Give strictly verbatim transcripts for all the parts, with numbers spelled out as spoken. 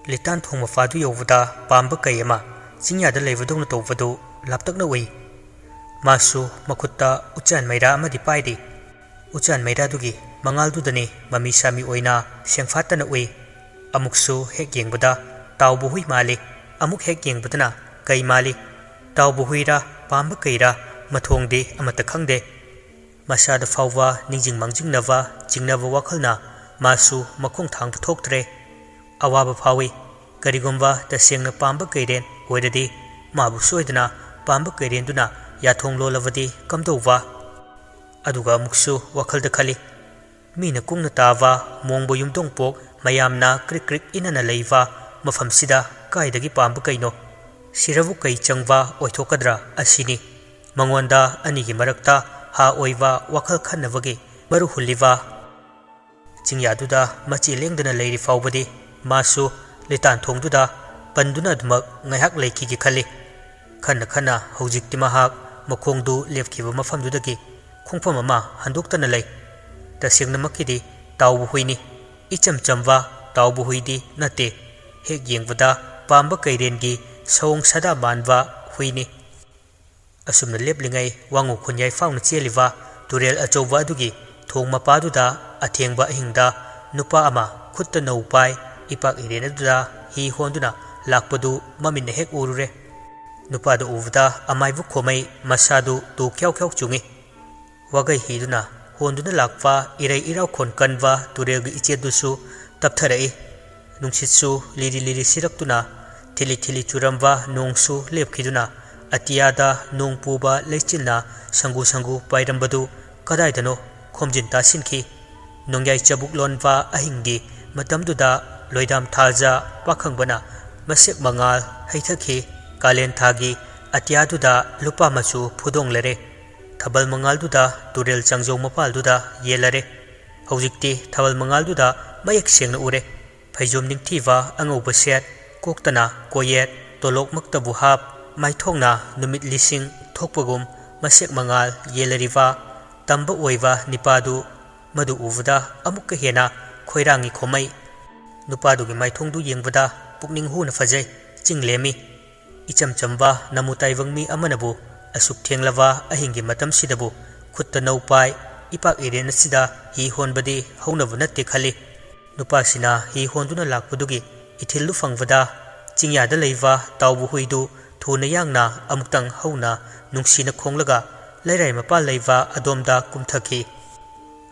ꯂꯤꯇꯥꯟ ꯊꯣꯡ ꯃꯄꯥꯗꯨ ꯌꯧꯕꯗ ꯄꯥꯝꯕ ꯀꯩ ꯑꯃ ꯆꯤꯡꯌꯥꯗ ꯂꯩꯕꯗꯧꯅ ꯇꯧꯕꯗꯨ ꯂꯥꯞꯇꯛꯅ ꯎꯏ꯫ ꯃꯥꯁꯨ ꯃꯈꯨꯠꯇ ꯎꯆꯥꯟ ꯃꯩꯔꯥ ꯑꯃꯗꯤ ꯄꯥꯏꯔꯤ꯫ ꯎꯆꯥꯟ ꯃꯩꯔꯥꯗꯨꯒꯤ ꯃꯉꯥꯜꯗꯨꯗꯅꯤ ꯃꯃꯤ ꯁꯥꯃꯤ ꯑꯣꯏꯅ ꯁꯦꯡꯐꯥꯠꯇꯅ ꯎꯏ꯫ ꯑꯃꯨꯛꯁꯨ ꯍꯦꯛ ꯌꯦꯡꯕꯗ ꯇꯥꯎꯕ ꯍꯨꯏ ꯃꯥꯜꯂꯤ, ꯑꯃꯨꯛ ꯍꯦꯛ ꯌꯦꯡꯕꯗꯅ ꯀꯩ ꯃꯥꯜꯂꯤ꯫ ꯇꯥꯎꯕ ꯍꯨꯏꯔꯥ ꯄꯥꯝꯕ ꯀꯩꯔꯥ ꯃꯊꯣꯡꯗꯤ ꯑꯃꯠꯇ ꯈꯪꯗꯦ꯫ ꯃꯁꯥꯗ ꯐꯥꯎꯕ ꯅꯤꯡꯖꯤꯡ ꯃꯥꯡꯖꯤꯡꯅꯕ ꯆꯤꯡꯅꯕ ꯋꯥꯈꯜꯅ ꯃꯥꯁꯨ ꯃꯈꯣꯡ ꯊꯥꯡꯕ ꯊꯣꯛꯇ꯭ꯔꯦ꯫ ꯑꯋꯥꯕ ꯐꯥꯎꯏ꯫ ꯀꯔꯤꯒꯨꯝꯕ ꯇꯁꯦꯡꯅ ꯄꯥꯝꯕ ꯀꯩꯔꯦꯟ ꯑꯣꯏꯔꯗꯤ ꯃꯥꯕꯨ ꯁꯣꯏꯗꯅ ꯄꯥꯝꯕ ꯀꯩꯔꯦꯟꯗꯨꯅ ꯌꯥꯊꯣꯡ ꯂꯣꯜꯂꯕꯗꯤ ꯀꯝꯗꯧꯕ? ꯑꯗꯨꯒ ꯑꯃꯨꯛꯁꯨ ꯋꯥꯈꯜꯗ ꯈꯜꯂꯤ, ꯃꯤꯅ ꯀꯨꯡꯅ ꯇꯥꯕ ꯃꯣꯡꯕ ꯌꯨꯝꯊꯣꯡꯄꯣꯛ ꯃꯌꯥꯝꯅ ꯀ꯭ꯔꯤꯛ ꯀ꯭ꯔꯤꯛ ꯏꯅꯅ ꯂꯩꯕ ꯃꯐꯝꯁꯤꯗ ꯀꯥꯏꯗꯒꯤ ꯄꯥꯝꯕ ꯀꯩꯅꯣ? ꯁꯤꯔꯕꯨ ꯀꯩ ꯆꯪꯕ ꯑꯣꯏꯊꯣꯛꯀꯗ꯭ꯔꯥ ꯑꯁꯤꯅꯤ꯫ ꯃꯉꯣꯟꯗ ꯑꯅꯤꯒꯤ ꯃꯔꯛꯇ ꯍꯥ ꯑꯣꯏꯕ ꯋꯥꯈꯜ ꯈꯟꯅꯕꯒꯤ ꯃꯔꯨ ꯍꯨꯜꯂꯤꯕ꯫ ꯆꯤꯡꯌꯥꯗꯨꯗ ꯃꯆꯤ ꯂꯦꯡꯗꯅ ꯂꯩꯔꯤ ꯐꯥꯎꯕꯗꯤ ꯃꯥꯁꯨ ꯂꯤꯇꯥꯟ ꯊꯣꯡꯗꯨꯗ ꯄꯟꯗꯨꯅ ꯑꯗꯨꯃꯛ ꯉꯥꯏꯍꯥꯛ ꯂꯩꯈꯤꯒꯦ ꯈꯜꯂꯤ꯫ ꯈꯟꯅ ꯈꯟꯅ ꯍꯧꯖꯤꯛꯇꯤ ꯃꯍꯥꯛ ꯃꯈꯣꯡꯗꯨ ꯂꯦꯞꯈꯤꯕ ꯃꯐꯝꯗꯨꯗꯒꯤ ꯈꯣꯡꯐꯝ ꯑꯃ ꯍꯟꯗꯣꯛꯇꯅ ꯂꯩ꯫ ꯇꯁꯦꯡꯅꯃꯛꯀꯤꯗꯤ ꯇꯥꯎꯕ ꯍꯨꯏꯅꯤ꯫ ꯏꯆꯝ ꯆꯝꯕ ꯇꯥꯎꯕ ꯍꯨꯏꯗꯤ ꯅꯠꯇꯦ꯫ ꯍꯦꯛ ꯌꯦꯡꯕꯗ ꯄꯥꯝꯕ ꯀꯩꯔꯦꯟꯒꯤ ꯁꯑꯣꯡ ꯁꯥꯗꯥ ꯃꯥꯟꯕ ꯍꯨꯏꯅꯤ꯫ ꯑꯁꯨꯝꯅ ꯂꯦꯞꯂꯤꯉꯩ ꯋꯥꯉꯨ ꯈꯨꯟꯌꯥꯏ ꯐꯥꯎꯅ ꯆꯦꯜꯂꯤꯕ ꯇꯨꯔꯦꯜ ꯑꯆꯧꯕ ꯑꯗꯨꯒꯤ ꯊꯣꯡ ꯃꯄꯥꯗꯨꯗ ꯑꯊꯦꯡꯕ ꯑꯍꯤꯡꯗ ꯅꯨꯄꯥ ꯑꯃ ꯈꯨꯠꯇ ꯅꯧ ꯄꯥꯏ ꯏꯄꯥꯛ ꯏꯔꯦꯟ ꯑꯗꯨꯗ ꯍꯤ ꯍꯣꯟꯗꯨꯅ ꯂꯥꯛꯄꯗꯨ ꯃꯃꯤꯠꯅ ꯍꯦꯛ ꯎꯔꯨꯔꯦ꯫ ꯅꯨꯄꯥꯗꯨ ꯎꯕꯗ ꯑꯃꯥꯏꯕ ꯈꯣꯃꯩ ꯃꯁꯥꯗꯨ ꯇꯨ ꯈ꯭ꯌꯥꯎ ꯈ꯭ꯌꯥꯎ ꯆꯨꯡꯏ꯫ ꯋꯥꯒꯩ ꯍꯤꯗꯨꯅ ꯍꯣꯟꯗꯨꯅ ꯂꯥꯛꯄ ꯏꯔꯩ ꯏꯔꯥꯎꯈꯣꯟ ꯀꯟꯕ ꯇꯨꯔꯦꯜꯒꯤ ꯏꯆꯦꯜꯗꯨꯁꯨ ꯇꯞꯊꯔꯛꯏ꯫ ꯅꯨꯡꯁꯤꯠꯁꯨ ꯂꯤꯔꯤ ꯂꯤꯔꯤ ꯁꯤꯔꯛꯇꯨꯅ ꯊꯤꯂꯤ ꯊꯤꯂꯤ ꯆꯨꯔꯝꯕ ꯅꯣꯡꯁꯨ ꯂꯦꯞꯈꯤꯗꯨꯅ ꯑꯇꯤꯌꯥꯗ ꯅꯣꯡ ꯄꯨꯕ ꯂꯩꯆꯤꯜꯅ ꯁꯪꯒꯨ ꯁꯪꯒꯨ ꯄꯥꯏꯔꯝꯕꯗꯨ ꯀꯗꯥꯏꯗꯅꯣ ꯈꯣꯝꯖꯤꯟ ꯇꯥꯁꯤꯟꯈꯤ꯫ ꯅꯣꯡꯌꯥꯏ ꯆꯕꯨꯛ ꯂꯣꯟꯕ ꯑꯍꯤꯡꯒꯤ ꯃꯇꯝꯗꯨꯗ ꯂꯣꯏꯗꯥꯝ ꯊꯥꯖ ꯄꯥꯈꯪꯕꯅ ꯃꯁꯦꯛ ꯃꯉꯥꯜ ꯍꯩꯊꯈꯤ꯫ ꯀꯥꯂꯦꯟ ꯊꯥꯒꯤ ꯑꯇꯤꯌꯥꯗꯨꯗ ꯂꯨꯄꯥ ꯃꯆꯨ ꯐꯨꯗꯣꯡꯂꯔꯦ꯫ ꯊꯥꯕꯜ ꯃꯉꯥꯜꯗꯨꯗ ꯇꯨꯔꯦꯜ ꯆꯥꯡꯖꯧ ꯃꯄꯥꯜꯗꯨꯗ ꯌꯦꯜꯂꯔꯦ꯫ ꯍꯧꯖꯤꯛꯇꯤ ꯊꯥꯕꯜ ꯃꯉꯥꯜꯗꯨꯗ ꯃꯌꯦꯛ ꯁꯦꯡꯅ ꯎꯔꯦ꯫ ꯐꯩꯖꯣꯝ ꯅꯤꯡꯊꯤꯕ ꯑꯉꯧꯕ ꯁꯦꯠ, ꯀꯣꯛꯇꯅ ꯀꯣꯌꯦꯠ, ꯇꯣꯂꯣꯛꯃꯛꯇꯕꯨ ꯍꯥꯞ, ꯃꯥꯏꯊꯣꯡꯅ ꯅꯨꯃꯤꯠ ꯂꯤꯁꯤꯡ ꯊꯣꯛꯄꯒꯨꯝ ꯃꯁꯦꯛ ꯃꯉꯥꯜ ꯌꯦꯜꯂꯔꯤꯕ ꯇꯝꯕ ꯑꯣꯏꯕ ꯅꯤꯄꯥꯗꯨ, ꯃꯗꯨ ꯎꯕꯗ ꯑꯃꯨꯛꯀ ꯍꯦꯟꯅ ꯈꯣꯏꯔꯥꯡꯉꯤ ꯈꯣꯃꯩ꯫ ꯅꯨꯄꯥꯗꯨꯒꯤ ꯃꯥꯏꯊꯣꯡꯗꯨ ꯌꯦꯡꯕꯗ ꯄꯨꯛꯅꯤꯡ ꯍꯨꯅ ꯐꯖꯩ, ꯆꯤꯡ ꯂꯦꯝꯃꯤ꯫ ꯏꯆꯝ ꯆꯝꯕ ꯅꯃꯨ ꯇꯥꯏꯕꯪ ꯃꯤ ꯑꯃꯅꯕꯨ ꯑꯁꯨꯛ ꯊꯦꯡꯂꯕ ꯑꯍꯤꯡꯒꯤ ꯃꯇꯝꯁꯤꯗꯕꯨ ꯈꯨꯠꯇ ꯅꯧ ꯄꯥꯏ, ꯏꯄꯥꯛ ꯏꯔꯦꯟ ꯑꯁꯤꯗ ꯍꯤ ꯍꯣꯟꯕꯗꯤ ꯍꯧꯅꯕ ꯅꯠꯇꯦ ꯈꯜꯂꯤ꯫ ꯅꯨꯄꯥꯁꯤꯅ ꯍꯤ ꯍꯣꯟꯗꯨꯅ ꯂꯥꯛꯄꯗꯨꯒꯤ ꯏꯊꯤꯜꯗꯨ ꯐꯪꯕꯗ ꯆꯤꯡꯌꯥꯗ ꯂꯩꯕ ꯇꯥꯎꯕ ꯍꯨꯏꯗꯨ ꯊꯨꯅ ꯌꯥꯡꯅ ꯑꯃꯨꯛꯇꯪ ꯍꯧꯅ ꯅꯨꯡꯁꯤꯅ ꯈꯣꯡꯂꯒ ꯂꯩꯔꯥꯏ ꯃꯄꯥꯜ ꯂꯩꯕ ꯑꯗꯣꯝꯗ ꯀꯨꯝꯊꯈꯤ꯫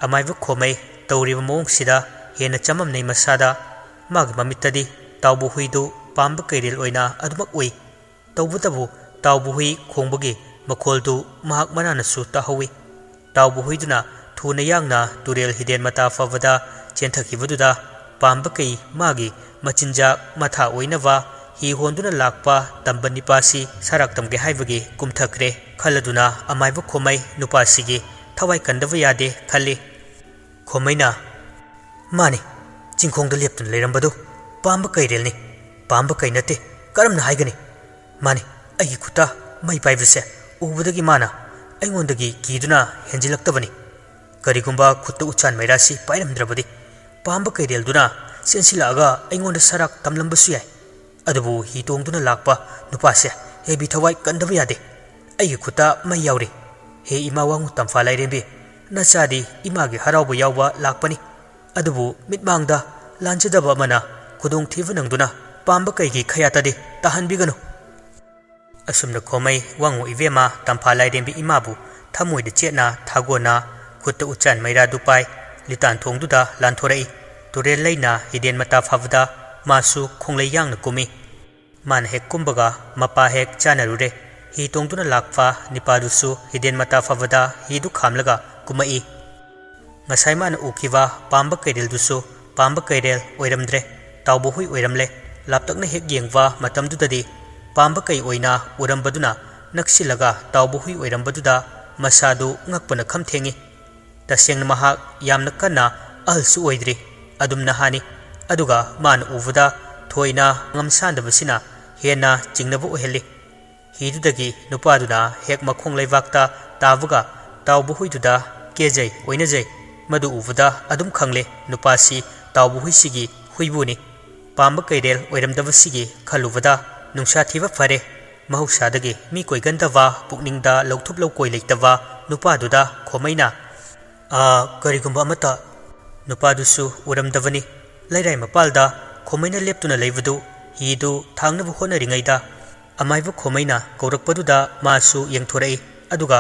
ꯑꯃꯥꯏꯕ ꯈꯣꯃꯩ ꯇꯧꯔꯤꯕ ꯃꯑꯣꯡꯁꯤꯗ ꯍꯦꯟꯅ ꯆꯃꯝꯅꯩ ꯃꯁꯥꯗ꯫ ꯃꯥꯒꯤ ꯃꯃꯤꯠꯇꯗꯤ ꯇꯥꯎꯕ ꯍꯨꯏꯗꯨ ꯄꯥꯝꯕ ꯀꯩꯔꯦꯜ ꯑꯣꯏꯅ ꯑꯗꯨꯃꯛ ꯎꯏ꯫ ꯇꯧꯕꯇꯕꯨ ꯇꯥꯎꯕ ꯍꯨꯏ ꯈꯣꯡꯕꯒꯤ ꯃꯈꯣꯜꯗꯨ ꯃꯍꯥꯛ ꯃꯅꯥꯅꯁꯨ ꯇꯥꯍꯧꯏ꯫ ꯇꯥꯎꯕ ꯍꯨꯏꯗꯨꯅ ꯊꯨꯅ ꯌꯥꯡꯅ ꯇꯨꯔꯦꯜ ꯍꯤꯗꯦꯟ ꯃꯇꯥ ꯐꯥꯎꯕꯗ ꯆꯦꯟꯊꯈꯤꯕꯗꯨꯗ ꯄꯥꯝꯕ ꯀꯩ ꯃꯥꯒꯤ ꯃꯆꯤꯟꯖꯥꯛ ꯃꯊꯥ ꯑꯣꯏꯅꯕ ꯍꯤ ꯍꯣꯟꯗꯨꯅ ꯂꯥꯛꯄ ꯇꯝꯕ ꯅꯤꯄꯥꯁꯤ ꯁꯔꯥꯛ ꯇꯝꯒꯦ ꯍꯥꯏꯕꯒꯤ ꯀꯨꯝꯊꯈ꯭ꯔꯦ ꯈꯜꯂꯗꯨꯅ ꯑꯃꯥꯏꯕ ꯈꯣꯃꯩ ꯅꯨꯄꯥꯁꯤꯒꯤ ꯊꯋꯥꯏ ꯀꯟꯗꯕ ꯌꯥꯗꯦ ꯈꯜꯂꯤ꯫ ꯈꯣꯃꯩꯅ, "ꯃꯥꯅꯤ, ꯆꯤꯡꯈꯣꯡꯗ ꯂꯦꯞꯇꯨꯅ ꯂꯩꯔꯝꯕꯗꯨ ꯄꯥꯝꯕ ꯀꯩꯔꯦꯜꯅꯤ, ꯄꯥꯝꯕ ꯀꯩ ꯅꯠꯇꯦ꯫ ꯀꯔꯝꯅ ꯍꯥꯏꯒꯅꯤ? ꯃꯥꯅꯤ, ꯑꯩꯒꯤ ꯈꯨꯠꯇ ꯃꯩ ꯄꯥꯏꯕꯁꯦ ꯎꯕꯗꯒꯤ ꯃꯥꯅ ꯑꯩꯉꯣꯟꯗꯒꯤ ꯀꯤꯗꯨꯅ ꯍꯦꯟꯖꯤꯜꯂꯛꯇꯕꯅꯤ꯫ ꯀꯔꯤꯒꯨꯝꯕ ꯈꯨꯠꯇ ꯎꯆꯥꯟ ꯃꯩꯔꯥꯁꯤ ꯄꯥꯏꯔꯝꯗ꯭ꯔꯕꯗꯤ ꯄꯥꯝꯕ ꯀꯩꯔꯦꯜꯗꯨꯅ ꯆꯦꯟꯁꯤꯜꯂꯛꯑꯒ ꯑꯩꯉꯣꯟꯗ ꯁꯔꯥꯛ ꯇꯝꯂꯝꯕꯁꯨ ꯌꯥꯏ꯫ ꯑꯗꯨꯕꯨ ꯍꯤ ꯇꯣꯡꯗꯨꯅ ꯂꯥꯛꯄ ꯅꯨꯄꯥꯁꯦ ꯍꯦꯕꯤ ꯊꯋꯥꯏ ꯀꯟꯗꯕ ꯌꯥꯗꯦ꯫ ꯑꯩꯒꯤ ꯈꯨꯠꯇ ꯃꯩ ꯌꯥꯎꯔꯤ꯫ ꯍꯦ ꯏꯃꯥ ꯋꯥꯉꯨ ꯇꯝꯐꯥ ꯂꯥꯏꯔꯦꯝꯕꯤ, ꯅꯆꯥꯗꯤ ꯏꯃꯥꯒꯤ ꯍꯔꯥꯎꯕ ꯌꯥꯎꯕ ꯂꯥꯛꯄꯅꯤ꯫ ꯑꯗꯨꯕꯨ ꯃꯤꯠꯃꯥꯡꯗ ꯂꯥꯟꯖꯗꯕ ꯑꯃꯅ ꯈꯨꯗꯣꯡꯊꯤꯕ ꯅꯪꯗꯨꯅ ꯄꯥꯝꯕ ꯀꯩꯒꯤ ꯈꯌꯥꯇꯗꯤ ꯇꯥꯍꯟꯕꯤꯒꯅꯨ꯫" ꯑꯁꯨꯝꯅ ꯈꯣꯃꯩ ꯋꯥꯉꯨ ꯏꯕꯦꯝꯃ ꯇꯝꯐꯥ ꯂꯥꯏꯔꯦꯝꯕꯤ ꯏꯃꯥꯕꯨ ꯊꯃꯣꯏꯗ ꯆꯦꯠꯅ ꯊꯥꯒꯣꯟꯅ ꯈꯨꯠꯇ ꯎꯆꯥꯟ ꯃꯩꯔꯥꯗꯨ ꯄꯥꯏ ꯂꯤꯇꯥꯟ ꯊꯣꯡꯗꯨꯗ ꯂꯥꯟꯊꯣꯔꯛꯏ꯫ ꯇꯨꯔꯦꯜ ꯂꯩꯅ ꯍꯤꯗꯦꯟ ꯃꯇꯥ ꯐꯥꯕꯗ ꯃꯥꯁꯨ ꯈꯣꯡꯂꯩ ꯌꯥꯡꯅ ꯀꯨꯝꯃꯤ꯫ ꯃꯥꯅ ꯍꯦꯛ ꯀꯨꯝꯕꯒ ꯃꯄꯥ ꯍꯦꯛ ꯆꯥꯟꯅꯔꯨꯔꯦ꯫ ꯍꯤ ꯇꯣꯡꯗꯨꯅ ꯂꯥꯛꯄ ꯅꯤꯄꯥꯗꯨꯁꯨ ꯍꯤꯗꯦꯟ ꯃꯇꯥ ꯐꯥꯕꯗ ꯍꯤꯗꯨ ꯈꯥꯝꯂꯒ ꯀꯨꯝꯃꯛꯏ꯫ ꯉꯁꯥꯏ ꯃꯥꯅ ꯎꯈꯤꯕ ꯄꯥꯝꯕ ꯀꯩꯔꯦꯜꯗꯨꯁꯨ ꯄꯥꯝꯕ ꯀꯩꯔꯦꯜ ꯑꯣꯏꯔꯝꯗ꯭ꯔꯦ, ꯇꯥꯎꯕ ꯍꯨꯏ ꯑꯣꯏꯔꯝꯂꯦ꯫ ꯂꯥꯞꯇꯛꯅ ꯍꯦꯛ ꯌꯦꯡꯕ ꯃꯇꯝꯗꯨꯗꯗꯤ ꯄꯥꯝꯕ ꯀꯩ ꯑꯣꯏꯅ ꯎꯔꯝꯕꯗꯨꯅ ꯅꯛꯁꯤꯜꯂꯒ ꯇꯥꯎꯕ ꯍꯨꯏ ꯑꯣꯏꯔꯝꯕꯗꯨꯗ ꯃꯁꯥꯗꯨ ꯉꯛꯄꯅ ꯈꯝ ꯊꯦꯡꯏ꯫ ꯇꯁꯦꯡꯅ ꯃꯍꯥꯛ ꯌꯥꯝꯅ ꯀꯟꯅ ꯑꯍꯜꯁꯨ ꯑꯣꯏꯗ꯭ꯔꯤ, ꯑꯗꯨꯝ ꯅꯍꯥꯅꯤ꯫ ꯑꯗꯨꯒ ꯃꯥꯅ ꯎꯕꯗ ꯊꯣꯏꯅ ꯉꯝꯁꯥꯟꯗꯕꯁꯤꯅ ꯍꯦꯟꯅ ꯆꯤꯡꯅꯕ ꯑꯣꯏꯍꯜꯂꯤ꯫ ꯍꯤꯗꯨꯗꯒꯤ ꯅꯨꯄꯥꯗꯨꯅ ꯍꯦꯛ ꯃꯈꯣꯡ ꯂꯩꯕꯥꯛꯇ ꯇꯥꯕꯒ ꯇꯥꯎꯕ ꯍꯨꯏꯗꯨꯗ ꯀꯦꯖꯩ ꯑꯣꯏꯅꯖꯩ꯫ ꯃꯗꯨ ꯎꯕꯗ ꯑꯗꯨꯝ ꯈꯪꯂꯦ ꯅꯨꯄꯥꯁꯤ ꯇꯥꯎꯕ ꯍꯨꯏꯁꯤꯒꯤ ꯍꯨꯏꯕꯨꯅꯤ꯫ ꯄꯥꯝꯕ ꯀꯩꯔꯦꯜ ꯑꯣꯏꯔꯝꯗꯕꯁꯤꯒꯤ ꯈꯜꯂꯨꯕꯗ ꯅꯨꯡꯁꯥ ꯊꯤꯕ ꯐꯔꯦ꯫ ꯃꯍꯧꯁꯥꯗꯒꯤ ꯃꯤ ꯀꯣꯏꯒꯟꯗꯕ, ꯄꯨꯛꯅꯤꯡꯗ ꯂꯧꯊꯣꯛ ꯂꯧꯀꯣꯏ ꯂꯩꯇꯕ ꯅꯨꯄꯥꯗꯨꯗ ꯈꯣꯃꯩꯅ, "ꯑꯥ, ꯀꯔꯤꯒꯨꯝꯕ ꯑꯃꯠꯇ" ꯅꯨꯄꯥꯗꯨꯁꯨ ꯎꯔꯝꯗꯕꯅꯤ꯫ ꯂꯩꯔꯥꯏ ꯃꯄꯥꯜꯗ ꯈꯣꯃꯩꯅ ꯂꯦꯞꯇꯨꯅ ꯂꯩꯕꯗꯨ ꯍꯤꯗꯨ ꯊꯥꯡꯅꯕ ꯍꯣꯠꯅꯔꯤꯉꯩꯗ ꯑꯃꯥꯏꯕ ꯈꯣꯃꯩꯅ ꯀꯧꯔꯛꯄꯗꯨꯗ ꯃꯥꯁꯨ ꯌꯦꯡꯊꯣꯔꯛꯏ꯫ ꯑꯗꯨꯒ,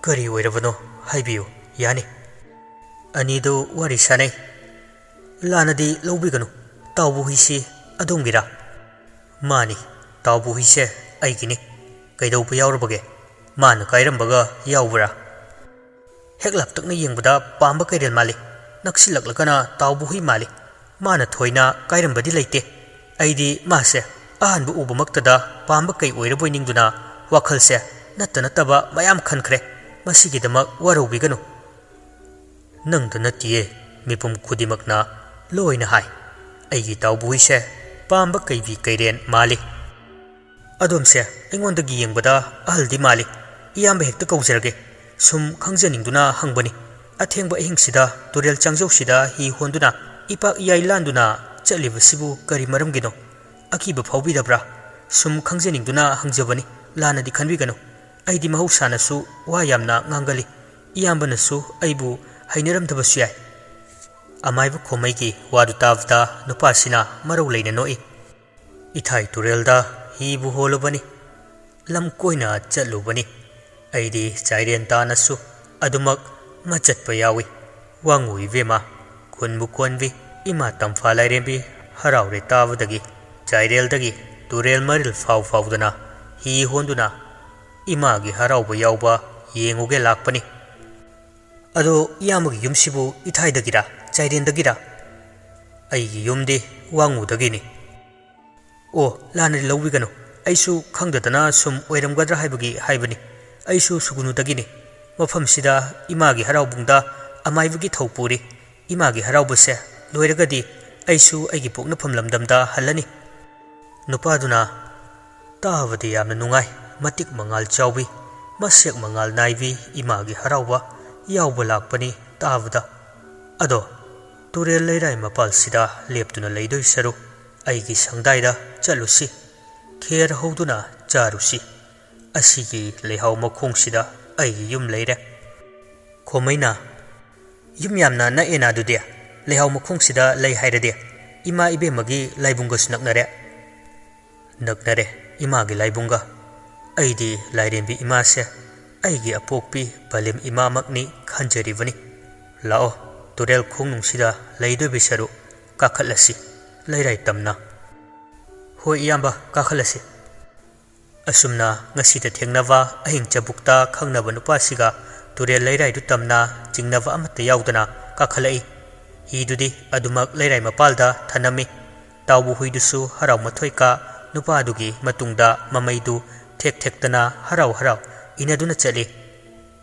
"ꯀꯔꯤ ꯑꯣꯏꯔꯕꯅꯣ? ꯍꯥꯏꯕꯤꯌꯨ, ꯌꯥꯅꯤ꯫" ꯑꯅꯤꯗꯨ ꯋꯥꯔꯤ ꯁꯥꯅꯩ꯫ "ꯂꯥꯟꯅꯗꯤ ꯂꯧꯕꯤꯒꯅꯨ, ꯇꯥꯎꯕ ꯍꯨꯏꯁꯤ ꯑꯗꯣꯝꯒꯤꯔꯥ?" "ꯃꯥꯅꯤ, ꯇꯥꯎꯕ ꯍꯨꯏꯁꯦ ꯑꯩꯒꯤꯅꯤ꯫ ꯀꯩꯗꯧꯕ ꯌꯥꯎꯔꯕꯒꯦ? ꯃꯥꯅ ꯀꯥꯏꯔꯝꯕꯒ ꯌꯥꯎꯕ꯭ꯔꯥ?" ꯍꯦꯛ ꯂꯥꯞꯇꯛꯅ ꯌꯦꯡꯕꯗ ꯄꯥꯝꯕ ꯀꯩꯔꯦꯜ ꯃꯥꯜꯂꯤ꯫ ꯅꯛꯁꯤꯜꯂꯛꯂꯒꯅ ꯇꯥꯎꯕ ꯍꯨꯏ ꯃꯥꯜꯂꯤ꯫ ꯃꯥꯅ ꯊꯣꯏꯅ ꯀꯥꯏꯔꯝꯕꯗꯤ ꯂꯩꯇꯦ꯫ ꯑꯩꯗꯤ ꯃꯥꯁꯦ ꯑꯍꯥꯟꯕ ꯎꯕꯃꯛꯇꯗ ꯄꯥꯝꯕ ꯀꯩ ꯑꯣꯏꯔꯕꯣꯏ ꯅꯤꯡꯗꯨꯅ ꯋꯥꯈꯜꯁꯦ ꯅꯠꯇ ꯅꯠꯇꯕ ꯃꯌꯥꯝ ꯈꯟꯈ꯭ꯔꯦ꯫ ꯃꯁꯤꯒꯤꯗꯃꯛ ꯋꯥꯔꯧꯕꯤꯒꯅꯨ꯫ ꯅꯪꯗ ꯅꯠꯇꯤꯌꯦ, ꯃꯤꯄꯨꯝ ꯈꯨꯗꯤꯡꯃꯛꯅ ꯂꯣꯏꯅ ꯍꯥꯏ, ꯑꯩꯒꯤ ꯇꯥꯎꯕꯨꯏꯁꯦ ꯄꯥꯝꯕ ꯀꯩꯕꯤ ꯀꯩꯔꯦꯟ ꯃꯥꯜꯂꯤ꯫ ꯑꯗꯣꯝꯁꯦ ꯑꯩꯉꯣꯟꯗꯒꯤ ꯌꯦꯡꯕꯗ ꯑꯍꯜꯗꯤ ꯃꯥꯜꯂꯤ꯫ ꯏꯌꯥꯝꯕ ꯍꯦꯛꯇ ꯀꯧꯖꯔꯒꯦ꯫ ꯁꯨꯝ ꯈꯪꯖꯅꯤꯡꯗꯨꯅ ꯍꯪꯕꯅꯤ꯫ ꯑꯊꯦꯡꯕ ꯑꯍꯤꯡꯁꯤꯗ ꯇꯨꯔꯦꯜ ꯆꯥꯡꯖꯧꯁꯤꯗ ꯍꯤ ꯍꯣꯟꯗꯨꯅ ꯏꯄꯥꯛ ꯏꯌꯥꯏ ꯂꯥꯟꯗꯨꯅ ꯆꯠꯂꯤꯕꯁꯤꯕꯨ ꯀꯔꯤ ꯃꯔꯝꯒꯤꯅꯣ? ꯑꯀꯤꯕ ꯐꯥꯎꯕꯤꯗꯕ꯭ꯔꯥ? ꯁꯨꯝ ꯈꯪꯖꯅꯤꯡꯗꯨꯅ ꯍꯪꯖꯕꯅꯤ꯫ ꯂꯥꯟꯅꯗꯤ ꯈꯟꯕꯤꯒꯅꯨ꯫ ꯑꯩꯗꯤ ꯃꯍꯧꯁꯥꯅꯁꯨ ꯋꯥ ꯌꯥꯝꯅ ꯉꯥꯡꯒꯜꯂꯤ꯫ ꯏꯌꯥꯝꯕꯅꯁꯨ ꯑꯩꯕꯨ ꯍꯩꯅꯔꯝꯗꯕꯁꯨ ꯌꯥꯏ꯫ ꯑꯃꯥꯏꯕ ꯈꯣꯃꯩꯒꯤ ꯋꯥꯗꯨ ꯇꯥꯕꯗ ꯅꯨꯄꯥꯁꯤꯅ ꯃꯔꯧ ꯂꯩꯅ ꯅꯣꯛꯏ꯫ ꯏꯊꯥꯏ ꯇꯨꯔꯦꯜꯗ ꯍꯤꯕꯨ ꯍꯣꯜꯂꯨꯕꯅꯤ, ꯂꯝ ꯀꯣꯏꯅ ꯆꯠꯂꯨꯕꯅꯤ꯫ ꯑꯩꯗꯤ ꯆꯥꯏꯔꯦꯟ ꯇꯥꯅꯁꯨ ꯑꯗꯨꯃꯛ ꯃꯆꯠꯄ ꯌꯥꯎꯏ꯫ ꯋꯥꯡꯉꯨ ꯏꯕꯦꯝꯃ, ꯈꯨꯟꯕꯨ ꯀꯣꯟꯕꯤ ꯏꯃꯥ ꯇꯝꯐꯥ ꯂꯥꯏꯔꯦꯝꯕꯤ ꯍꯔꯥꯎꯔꯦ ꯇꯥꯕꯗꯒꯤ꯫ ꯆꯥꯏꯔꯦꯜꯗꯒꯤ ꯇꯨꯔꯦꯜ ꯃꯔꯤꯜ ꯐꯥꯎ ꯐꯥꯎꯗꯅ ꯍꯤ ꯍꯣꯟꯗꯨꯅ ꯏꯃꯥꯒꯤ ꯍꯔꯥꯎꯕ ꯌꯥꯎꯕ ꯌꯦꯡꯉꯨꯒꯦ ꯂꯥꯛꯄꯅꯤ꯫ ꯑꯗꯣ ꯏꯌꯥꯝꯕꯒꯤ ꯌꯨꯝꯁꯤꯕꯨ ꯏꯊꯥꯏꯗꯒꯤꯔꯥ, ꯆꯥꯏꯔꯦꯟꯗꯒꯤꯔꯥ? ꯑꯩꯒꯤ ꯌꯨꯝꯗꯤ ꯋꯥꯡꯉꯨꯗꯒꯤꯅꯤ꯫ ꯑꯣ, ꯂꯥꯟꯅꯗꯤ ꯂꯧꯕꯤꯒꯅꯨ꯫ ꯑꯩꯁꯨ ꯈꯪꯗꯗꯅ ꯁꯨꯝ ꯑꯣꯏꯔꯝꯒꯗ꯭ꯔꯥ ꯍꯥꯏꯕꯒꯤ ꯍꯥꯏꯕꯅꯤ꯫ ꯑꯩꯁꯨ ꯁꯨꯒꯨꯅꯨꯗꯒꯤꯅꯤ꯫ ꯃꯐꯝꯁꯤꯗ ꯏꯃꯥꯒꯤ ꯍꯔꯥꯎꯕꯨꯡꯗ ꯑꯃꯥꯏꯕꯒꯤ ꯊꯧ ꯄꯨꯔꯤ꯫ ꯏꯃꯥꯒꯤ ꯍꯔꯥꯎꯕꯁꯦ ꯂꯣꯏꯔꯒꯗꯤ ꯑꯩꯁꯨ ꯑꯩꯒꯤ ꯄꯣꯛꯅꯐꯝ ꯂꯝꯗꯝꯗ ꯍꯜꯂꯅꯤ꯫ ꯅꯨꯄꯥꯗꯨꯅ, ꯇꯥꯕꯗ ꯌꯥꯝꯅ ꯅꯨꯡꯉꯥꯏ, ꯃꯇꯤꯛ ꯃꯉꯥꯜ ꯆꯥꯎꯕꯤ, ꯃꯁꯦꯛ ꯃꯉꯥꯜ ꯅꯥꯏꯕꯤ ꯏꯃꯥꯒꯤ ꯍꯔꯥꯎꯕ ꯌꯥꯎꯕ ꯂꯥꯛꯄꯅꯤ ꯇꯥꯕꯗ꯫ ꯑꯗꯣ "ꯇꯨꯔꯦꯜ ꯂꯩꯔꯥꯏ ꯃꯄꯥꯜꯁꯤꯗ ꯂꯦꯞꯇꯨꯅ ꯂꯩꯗꯣꯏ ꯁꯔꯨꯛ, ꯑꯩꯒꯤ ꯁꯪꯗꯥꯏꯗ ꯆꯠꯂꯨꯁꯤ, ꯈꯦꯔ ꯍꯧꯗꯨꯅ ꯆꯥꯔꯨꯁꯤ꯫ ꯑꯁꯤꯒꯤ ꯂꯩꯍꯥꯎ ꯃꯈꯣꯡꯁꯤꯗ ꯑꯩꯒꯤ ꯌꯨꯝ ꯂꯩꯔꯦ꯫" ꯈꯣꯃꯩꯅ, "ꯌꯨꯝ ꯌꯥꯝꯅ ꯅꯛꯑꯦꯅ ꯑꯗꯨꯗꯤ꯫ ꯂꯩꯍꯥꯎ ꯃꯈꯣꯡꯁꯤꯗ ꯂꯩ ꯍꯥꯏꯔꯗꯤ ꯏꯃꯥ ꯏꯕꯦꯝꯃꯒꯤ ꯂꯥꯏꯕꯨꯡꯒꯁꯨ ꯅꯛꯅꯔꯦ꯫" "ꯅꯛꯅꯔꯦ ꯏꯃꯥꯒꯤ ꯂꯥꯏꯕꯨꯡꯒ꯫ ꯑꯩꯗꯤ ꯂꯥꯏꯔꯦꯝꯕꯤ ꯏꯃꯥꯁꯦ ꯑꯩꯒꯤ ꯑꯄꯣꯛꯄꯤ ꯄꯂꯦꯝ ꯏꯃꯥꯃꯛꯅꯤ ꯈꯟꯖꯔꯤꯕꯅꯤ꯫ ꯂꯥꯛꯑꯣ, ꯇꯨꯔꯦꯜ ꯈꯣꯡꯅꯨꯡꯁꯤꯗ ꯂꯩꯗꯣꯏꯕꯤ ꯁꯔꯨꯛ ꯀꯥꯈꯠꯂꯁꯤ, ꯂꯩꯔꯥꯏ ꯇꯝꯅ꯫" "ꯍꯣꯏ ꯏꯌꯥꯝꯕ, ꯀꯥꯈꯠꯂꯁꯤ꯫" ꯑꯁꯨꯝꯅ ꯉꯁꯤꯗ ꯊꯦꯡꯅꯕ ꯑꯍꯤꯡ ꯆꯕꯨꯛꯇ ꯈꯪꯅꯕ ꯅꯨꯄꯥꯁꯤꯒ ꯇꯨꯔꯦꯜ ꯂꯩꯔꯥꯏꯗꯨ ꯇꯝꯅ ꯆꯤꯡꯅꯕ ꯑꯃꯠꯇ ꯌꯥꯎꯗꯅ ꯀꯥꯈꯠꯂꯛꯏ꯫ ꯍꯤꯗꯨꯗꯤ ꯑꯗꯨꯃꯛ ꯂꯩꯔꯥꯏ ꯃꯄꯥꯜꯗ ꯊꯅꯝꯃꯤ꯫ ꯇꯥꯎꯕ ꯍꯨꯏꯗꯨꯁꯨ ꯍꯔꯥꯎ ꯃꯊꯣꯏ ꯀꯥ ꯅꯨꯄꯥꯗꯨꯒꯤ ꯃꯇꯨꯡꯗ ꯃꯃꯩꯗꯨ ꯊꯦꯛ ꯊꯦꯛꯇꯅ ꯍꯔꯥꯎ ꯍꯔꯥꯎ ꯏꯅꯗꯨꯅ ꯆꯠꯂꯤ꯫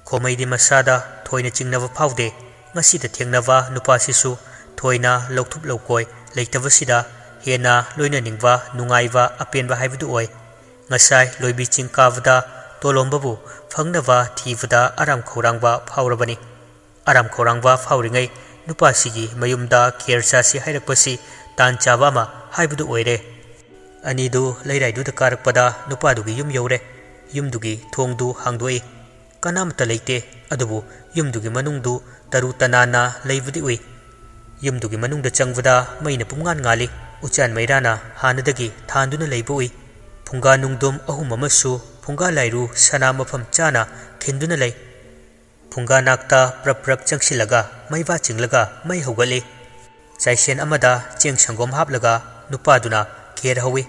ꯈꯣꯃꯩꯗꯤ ꯃꯁꯥꯗ ꯊꯣꯏꯅ ꯆꯤꯡꯅꯕ ꯐꯥꯎꯗꯦ꯫ ꯉꯁꯤꯗ ꯊꯦꯡꯅꯕ ꯅꯨꯄꯥꯁꯤꯁꯨ ꯊꯣꯏꯅ ꯂꯧꯊꯨꯞ ꯂꯧꯀꯣꯏ ꯂꯩꯇꯕꯁꯤꯗ ꯍꯦꯟꯅ ꯂꯣꯏꯅꯅꯤꯡꯕ, ꯅꯨꯡꯉꯥꯏꯕ, ꯑꯄꯦꯟꯕ ꯍꯥꯏꯕꯗꯨ ꯑꯣꯏ꯫ ꯉꯁꯥꯏ ꯂꯣꯏꯕꯤ ꯆꯤꯡ ꯀꯥꯕꯗ ꯇꯣꯂꯣꯝꯕꯕꯨ ꯐꯪꯅꯕ ꯊꯤꯕꯗ ꯑꯔꯥꯝ ꯈꯧꯔꯥꯡꯕ ꯐꯥꯎꯔꯕꯅꯤ꯫ ꯑꯔꯥꯝ ꯈꯧꯔꯥꯡꯕ ꯐꯥꯎꯔꯤꯉꯩ ꯅꯨꯄꯥꯁꯤꯒꯤ ꯃꯌꯨꯝꯗ ꯈꯦꯔ ꯆꯥꯁꯤ ꯍꯥꯏꯔꯛꯄꯁꯤ ꯇꯥꯟ ꯆꯥꯕ ꯑꯃ ꯍꯥꯏꯕꯗꯨ ꯑꯣꯏꯔꯦ꯫ ꯑꯅꯤꯗꯨ ꯂꯩꯔꯥꯏꯗꯨꯗ ꯀꯥꯔꯛꯄꯗ ꯅꯨꯄꯥꯗꯨꯒꯤ ꯌꯨꯝ ꯌꯧꯔꯦ꯫ ꯌꯨꯝꯗꯨꯒꯤ ꯊꯣꯡꯗꯨ ꯍꯥꯡꯗꯣꯛꯏ꯫ ꯀꯅꯥꯃꯠꯇ ꯂꯩꯇꯦ꯫ ꯑꯗꯨꯕꯨ ꯌꯨꯝꯗꯨꯒꯤ ꯃꯅꯨꯡꯗꯨ ꯇꯔꯨ ꯇꯅꯥꯟꯅ ꯂꯩꯕꯗꯤ ꯎꯏ꯫ ꯌꯨꯝꯗꯨꯒꯤ ꯃꯅꯨꯡꯗ ꯆꯪꯕꯗ ꯃꯩꯅ ꯄꯨꯝꯉꯥꯟ ꯉꯥꯜꯂꯤ꯫ ꯎꯆꯥꯟ ꯃꯩꯔꯥꯅ ꯍꯥꯟꯅꯗꯒꯤ ꯊꯥꯟꯗꯨꯅ ꯂꯩꯕ ꯎꯏ꯫ ꯐꯨꯡꯒꯥ ꯅꯨꯡꯗꯨꯝ ꯑꯍꯨꯝ ꯑꯃꯁꯨ ꯐꯨꯡꯒꯥ ꯂꯥꯏꯔꯨ ꯁꯅꯥ ꯃꯐꯝ ꯆꯥꯅ ꯈꯤꯟꯗꯨꯅ ꯂꯩ꯫ ꯐꯨꯡꯒꯥ ꯅꯥꯛꯇ ꯄ꯭ꯔꯞ ꯄ꯭ꯔꯞ ꯆꯪꯁꯤꯜꯂꯒ ꯃꯩꯕꯥ ꯆꯤꯡꯂꯒ ꯃꯩ ꯍꯧꯒꯠꯂꯤ꯫ ꯆꯥꯏꯁꯦꯟ ꯑꯃꯗ ꯆꯦꯡ ꯁꯪꯒꯣꯝ ꯍꯥꯞꯂꯒ ꯅꯨꯄꯥꯗꯨꯅ ꯈꯦꯔ ꯍꯧꯏ꯫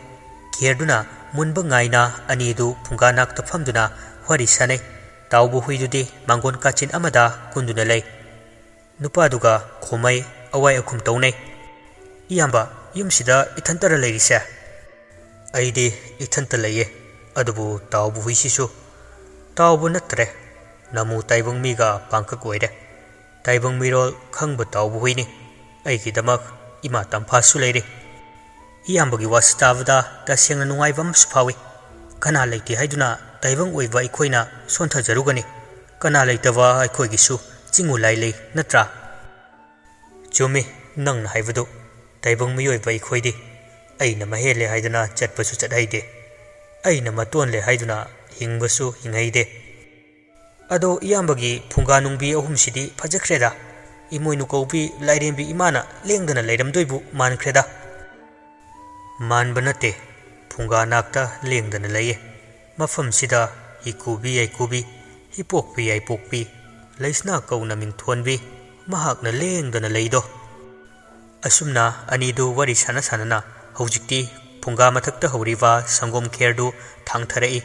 ꯈꯦꯔꯗꯨꯅ ꯃꯨꯟꯕ ꯉꯥꯏꯅ ꯑꯅꯤꯗꯨ ꯐꯨꯡꯒꯥ ꯅꯥꯛꯇ ꯐꯝꯗꯨꯅ ꯋꯥꯔꯤ ꯁꯥꯅꯩ꯫ ꯇꯥꯎꯕ ꯍꯨꯏꯗꯨꯗꯤ ꯃꯥꯡꯒꯣꯟ ꯀꯥꯆꯤꯟ ꯑꯃꯗ ꯀꯨꯟꯗꯨꯅ ꯂꯩ꯫ ꯅꯨꯄꯥꯗꯨꯒ ꯈꯣꯃꯩ ꯑꯋꯥꯏ ꯑꯈꯨꯝ ꯇꯧꯅꯩ꯫ "ꯏꯌꯥꯝꯕ, ꯌꯨꯝꯁꯤꯗ ꯏꯊꯟꯇꯔ ꯂꯩꯔꯤꯁꯦ?" "ꯑꯩꯗꯤ ꯏꯊꯟꯇ ꯂꯩꯌꯦ, ꯑꯗꯨꯕꯨ ꯇꯥꯎꯕ ꯍꯨꯏꯁꯤꯁꯨ ꯇꯥꯎꯕ ꯅꯠꯇ꯭ꯔꯦ, ꯅꯃꯨ ꯇꯥꯏꯕꯪ ꯃꯤꯒ ꯄꯥꯡꯀꯛ ꯑꯣꯏꯔꯦ꯫ ꯇꯥꯏꯕꯪ ꯃꯤꯔꯣꯜ ꯈꯪꯕ ꯇꯥꯎꯕ ꯍꯨꯏꯅꯤ꯫ ꯑꯩꯒꯤꯗꯃꯛ ꯏꯃꯥ ꯇꯝꯐꯥꯁꯨ ꯂꯩꯔꯤ꯫" "ꯏꯌꯥꯝꯕꯒꯤ ꯋꯥꯁꯤ ꯇꯥꯕꯗ ꯇꯁꯦꯡꯅ ꯅꯨꯡꯉꯥꯏꯕ ꯑꯃꯁꯨ ꯐꯥꯎꯏ꯫ ꯀꯅꯥ ꯂꯩꯇꯦ ꯍꯥꯏꯗꯨꯅ ꯇꯥꯏꯕꯪ ꯑꯣꯏꯕ ꯑꯩꯈꯣꯏꯅ ꯁꯣꯟꯊꯖꯔꯨꯒꯅꯤ? ꯀꯅꯥ ꯂꯩꯇꯕ ꯑꯩꯈꯣꯏꯒꯤꯁꯨ ꯆꯤꯡꯉꯨ ꯂꯥꯏ ꯂꯩ ꯅꯠꯇ꯭ꯔꯥ?" ꯆꯨꯝꯃꯤ, ꯅꯪꯅ ꯍꯥꯏꯕꯗꯨ꯫ ꯇꯥꯏꯕꯪ ꯃꯤꯑꯣꯏꯕ ꯑꯩꯈꯣꯏꯗꯤ ꯑꯩꯅ ꯃꯍꯦꯜꯂꯦ ꯍꯥꯏꯗꯨꯅ ꯆꯠꯄꯁꯨ ꯆꯠꯍꯩꯗꯦ, ꯑꯩꯅ ꯃꯇꯣꯟꯂꯦ ꯍꯥꯏꯗꯨꯅ ꯍꯤꯡꯕꯁꯨ ꯍꯤꯡꯍꯩꯗꯦ꯫ ꯑꯗꯣ ꯏꯌꯥꯝꯕꯒꯤ ꯐꯨꯡꯒꯥ ꯅꯨꯡꯕꯤ ꯑꯍꯨꯝꯁꯤꯗꯤ ꯐꯖꯈ꯭ꯔꯦꯗ꯫ ꯏꯃꯣꯏꯅꯨ ꯀꯧꯕꯤ ꯂꯥꯏꯔꯦꯝꯕꯤ ꯏꯃꯥꯅ ꯂꯦꯡꯗꯅ ꯂꯩꯔꯝꯗꯣꯏꯕꯨ ꯃꯥꯟꯈ꯭ꯔꯦꯗ꯫ ꯃꯥꯟꯕ ꯅꯠꯇꯦ, ꯐꯨꯡꯒꯥ ꯅꯥꯛꯇ ꯂꯦꯡꯗꯅ ꯂꯩꯌꯦ꯫ ꯃꯐꯝꯁꯤꯗ ꯏꯀꯨꯕꯤ ꯌꯥꯏꯀꯨꯕꯤ, ꯏꯄꯣꯛꯄꯤ ꯌꯥꯏꯄꯣꯛꯄꯤ, ꯂꯩꯁꯅꯥ ꯀꯧꯅ ꯃꯤꯡꯊꯣꯟꯕꯤ, ꯃꯍꯥꯛꯅ ꯂꯦꯡꯗꯅ ꯂꯩꯗꯣ꯫ ꯑꯁꯨꯝꯅ ꯑꯅꯤꯗꯨ ꯋꯥꯔꯤ ꯁꯥꯟꯅ ꯁꯥꯟꯅꯅ ꯍꯧꯖꯤꯛꯇꯤ ꯐꯨꯡꯒꯥ ꯃꯊꯛꯇ ꯍꯧꯔꯤꯕ ꯁꯪꯒꯣꯝ ꯈꯦꯔꯗꯨ ꯊꯥꯡꯊꯔꯛꯏ꯫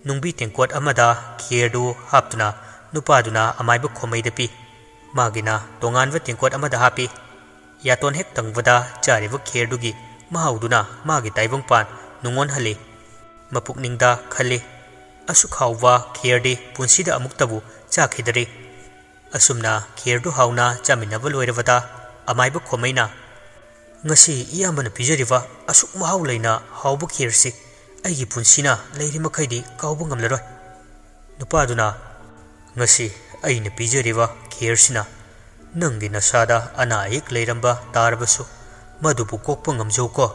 ꯅꯨꯡꯕꯤ ꯇꯦꯡꯀꯣꯠ ꯑꯃꯗ ꯈꯦꯔꯗꯨ ꯍꯥꯞꯇꯨꯅ ꯅꯨꯄꯥꯗꯨꯅ ꯑꯃꯥꯏꯕ ꯈꯣꯃꯩꯗ ꯄꯤ꯫ ꯃꯥꯒꯤꯅ ꯇꯣꯉꯥꯟꯕ ꯇꯦꯡꯀꯣꯠ ꯑꯃꯗ ꯍꯥꯞꯄꯤ꯫ ꯌꯥꯇꯣꯟ ꯍꯦꯛ ꯇꯪꯕꯗ ꯆꯥꯔꯤꯕ ꯈꯦꯔꯗꯨꯒꯤ ꯃꯍꯥꯎꯗꯨꯅ ꯃꯥꯒꯤ ꯇꯥꯏꯕꯪꯄꯥꯟ ꯅꯨꯡꯉꯣꯟꯍꯜꯂꯤ꯫ ꯃꯄꯨꯛꯅꯤꯡꯗ ꯈꯜꯂꯤ, "ꯑꯁꯨꯛ ꯍꯥꯎꯕ ꯈꯦꯔꯗꯤ ꯄꯨꯟꯁꯤꯗ ꯑꯃꯨꯛꯇꯕꯨ ꯆꯥꯈꯤꯗꯔꯤ꯫" ꯑꯁꯨꯝꯅ ꯈꯦꯔꯗꯨ ꯍꯥꯎꯅ ꯆꯥꯃꯤꯟꯅꯕ ꯂꯣꯏꯔꯕꯗ ꯑꯃꯥꯏꯕ ꯈꯣꯃꯩꯅ, "ꯉꯁꯤ ꯏꯌꯥꯝꯕꯅ ꯄꯤꯖꯔꯤꯕ ꯑꯁꯨꯛ ꯃꯍꯥꯎ ꯂꯩꯅ ꯍꯥꯎꯕ ꯈꯦꯔꯁꯤ ꯑꯩꯒꯤ ꯄꯨꯟꯁꯤꯅ ꯂꯩꯔꯤ ꯃꯈꯩꯗꯤ ꯀꯥꯎꯕ ꯉꯝꯂꯔꯣꯏ꯫" ꯅꯨꯄꯥꯗꯨꯅ, "ꯉꯁꯤ ꯑꯩꯅ ꯄꯤꯖꯔꯤꯕ ꯈꯦꯔꯁꯤꯅ ꯅꯪꯒꯤ ꯅꯁꯥꯗ ꯑꯅꯥ ꯑꯌꯦꯛ ꯂꯩꯔꯝꯕ ꯇꯥꯔꯕꯁꯨ ꯃꯗꯨꯕꯨ ꯀꯣꯛꯄ ꯉꯝꯖꯧꯀꯣ꯫